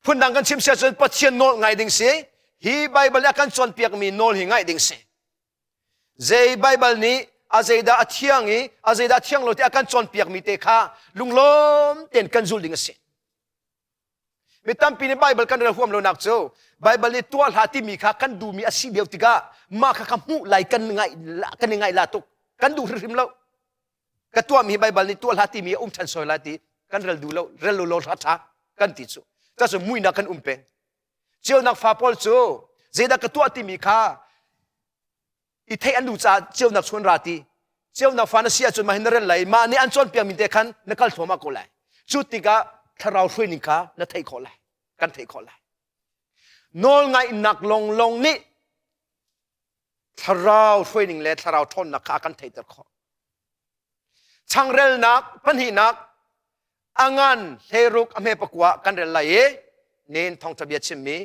Phundang kan chim si ahcun Pathian nawl ngai ding si. Hi Baibal a kan cawnpiakmi nawl hi ngaih ding si. Zei Baibal nih a zeidah a thiang i a zeidah a thiang lo ti a kan cawnpiakmi te kha lunglawm tein kan zul ding a si. Mi tampi nih Baibal kan rel huam lonak cu Baibal nih tuah hlah timi kha kan duhmi a si lio tikah mah kha ka hmuh lai kan ngaih kan i ngaih la tuk kan duh hrimhrim lo. Ka tuahmi hi Baibal nih tuah hlah timi a um ṭhan soi lai ti kan rel duh lo rel lo lo hla ṭha kan ti cu. Cacun muihnak kan um peng. Ceunak fa pawl cu zeidah ka tuah timi kha i theih an duh caah ceunak chuan ra ti ceunak fa na si ahcun mah hi na rel lai mah nih an cawnpiak mi te khan na kal thluahmah ko lai cu tikah thlarau hruaining kha na theih khawh lai kan theih khawh lai nawlngaihnak longlong nih thlarau hruaining le thlarau ṭhawnnak kha a kan theihter khawh changrelnak pahnihnak a ngan hleiruk a hme pakua kan rel lai i nen thawngṭha bia chimmi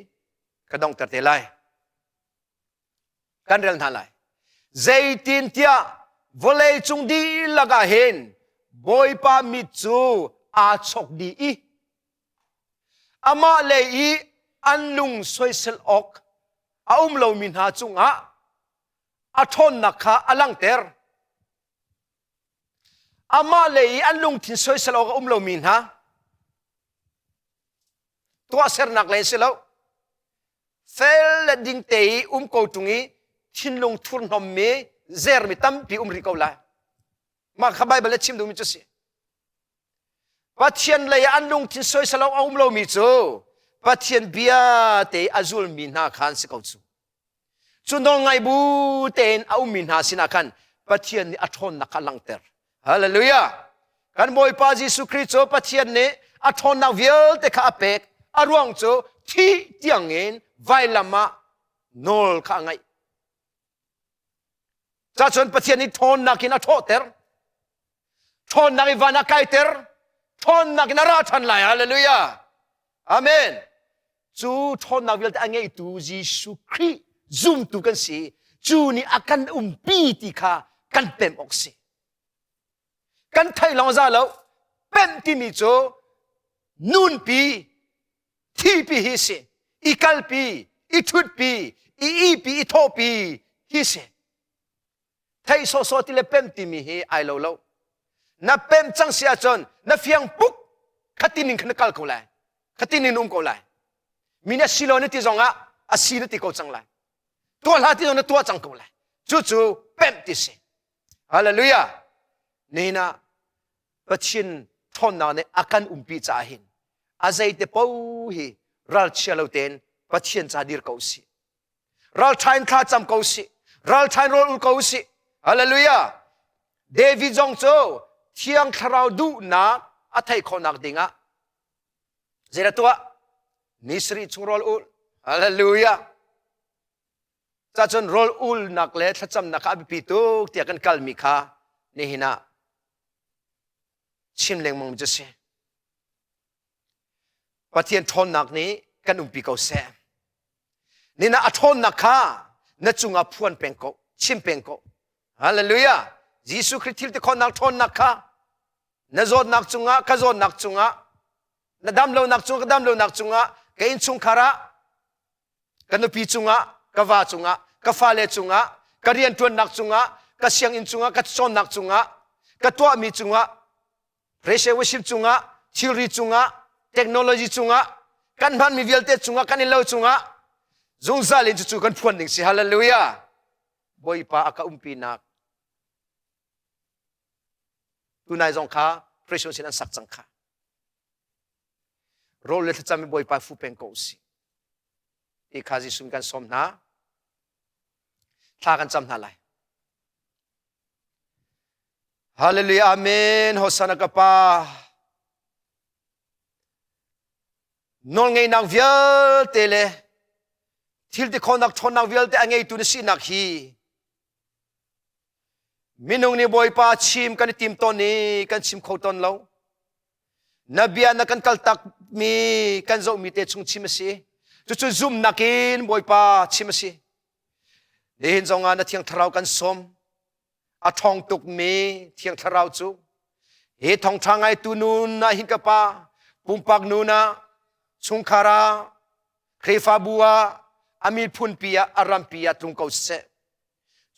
ka dongter te lai kan rel hna lai. Zeitintiah vawlei cung dihlak ah hin Bawipa mit cu aa chok dih i amah lei i an lung soisel awk a um lomi hna cungah a ṭhawnnak kha a langhter. Amah lei i an lungthin soisel awk a um lomi hna tuahsernak lei si lo fel le ding te i um ko ṭung i thinlung thurhnawmmi zermi tampi um rih ko lai. Mah kha Baibal le chim duhmi cu si. Pathian lei ah an lungthin soisalo a um lomi cu Pathian bia te a zulmi hna kha an si ko cu. Cu nawlngai bu tein a ummi hna sinah khan Pathian nih a ṭhawnnak kha a langhter. Hallelujah! Kan Bawipa Jesuh Khrih cu Pathian nih a ṭhawnnak vialte kha a pek. A ruang cu thih tiangin vailam ah nawl kha a ngaih. Cacun Pathian nih ṭhawnnak in a ṭhawhter. Ṭhawnnak in van a kaiter. Ṭhawnnak in a ra ṭhan lai. Hallelujah! Amen. Cu ṭhawnnak vialte a ngeitu Jesuh Khrih zumtu kan si. Cu nih a kan umpi ti kha kan pemh awk si. Kan theih lawng za lo. Pemh timi cu nunpi, thipi hi si. I kalpi, i ṭhutpi, i ihpi, i thawhpi hi si. Theih sawhsawh ti le pem timi hi ai lo lo. Na pem cang si ahcun na fiang puk khati ning khan na kal ko lai. Khati ning na um ko lai. Mi nih a si lo na ti zong ah a si na ti ko cang lai. Tuah hlah ti zong na tuah cang ko lai. Cucu pemh ti si. Hallelujah. Nihin ah Pathian ṭhawnnak nih a kan umpi caah hin a zeite paoh hi ralchia lo tein Pathian ca dir ko usih. Ralṭha in thla cam ko sih. Ralṭha in rawl ul ko sih. Hallelujah. David zong cu Thiang Thlarau duhnak a theih khawhnak dingah zeidah tuah? Ni sarih chung rawl ul. Hallelujah. Cacun rawl ulnak le thlacamnak kha a biapi tuk tiah kan kalmi kha nihin ah chim lengmang cu si. Pathian ṭhawnnak nih kan umpi ko seh. Nina a ṭhawnnak kha na cungah phuan peng ko, chim peng ko. Hallelujah! Jesuh Khrih thil ti khawhnak ṭhawnnak kha na zawtnak cungah, ka zawtnak cungah, na dam lonak cungah, ka dam lonak cungah, ka innchungkhar ah, ka nupi cungah, ka va cungah, ka fale cungah, ka rianṭuannak cungah, ka sianginn cungah, ka cawnnak cungah, ka tuahmi cungah, Racial worship cungah, thilri cungah, technology cungah, kan hmanmi vialte cungah, kan innlo cungah, zungzal in cucu kan phuan ding si. Hallelujah. Bawipa a ka umpinak. Tunai zong kha Christian sin an sak cang kha. Rawl le thlacam i Bawipa fu peng ko usih. Ti kha Jesuh kan sawm hna. Thla kan cam hna lai. Hallelujah, Amen. Hosanna ka Pa. Nawlngeihnak vialte le thil ti khawhnak ṭhawnnak vialte a ngeitu na sinak hi minung nih Bawipa chim kan i tim tawn i kan chim kho tawn lo. Na bia na kan kaltak mi kan zohmi te chung chim a si. Cucu zumnak in Bawipa chim a si. Nihin zongah na Thiang Thlarau kan sawm. A ṭhawng tukmi Thiang Thlarau cu hi thawngṭha ngaitu nun ah hin ka Pa, pumpak nun ah, chungkhar ah, Khrihfabu ah, a miphunpi ah, a rampi ah tlung ko siseh.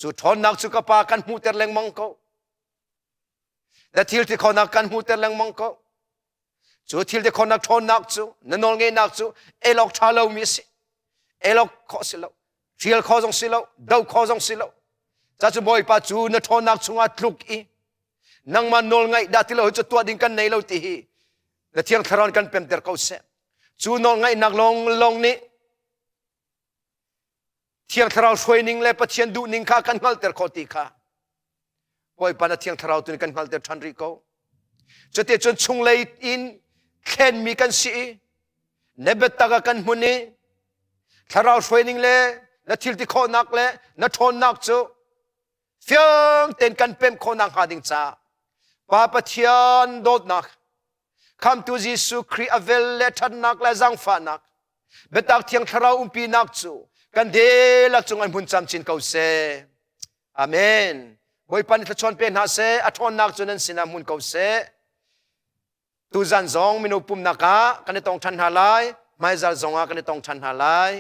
Cu ṭhawnnak cu ka Pa kan hmuhter lengmang ko. Na thil ti khonak kan hmuhter lengmang ko. Cu thil ti khonak ṭhawnnak cu na nawlngeihnak cu elawk ṭha lomi a si. Elawk khawh si lo. Hrial kho zong si lo. Do kho zong si lo. Ca cu Bawipa cu na ṭhawnnak chungah tluk i nangmah nawl ngaih dah ti lo hi cu tuah ding kan nei lo ti hi na thiang thlarau kan pemter ko seh. Cu nawl ngaihnak lawng lawng nih Thiang Thlarau hruaining le Pathian duhning kha kan hngalhter khawh ti kha Bawipa na Thiang Thlarau tu nih kan hngalhter ṭhan rih ko. Cuti cun chunglei in thlenmi kan si i na biatak ah kan hmun i Thlarau hruaining le na thil ti khawhnak le na ṭhawnnak cu fiang tein kan pemh khawhnak hnga ding caah Pa Pathian dawtnak Khamtu Jesuh Khrih a vel le ṭhatnak le zaangfahnak biatak thiang thlarau umpinak cu kan dihlak cung an hmun camcin ko seh. Amen. Bawipa nih thluachuan pe hna seh, a ṭhawnnak cu nan sinah hmun ko seh. Tuzan zong mino pumnak ah kan i tong ṭhan hna lai, hmaizal zong ah kan i tong ṭhan hna lai.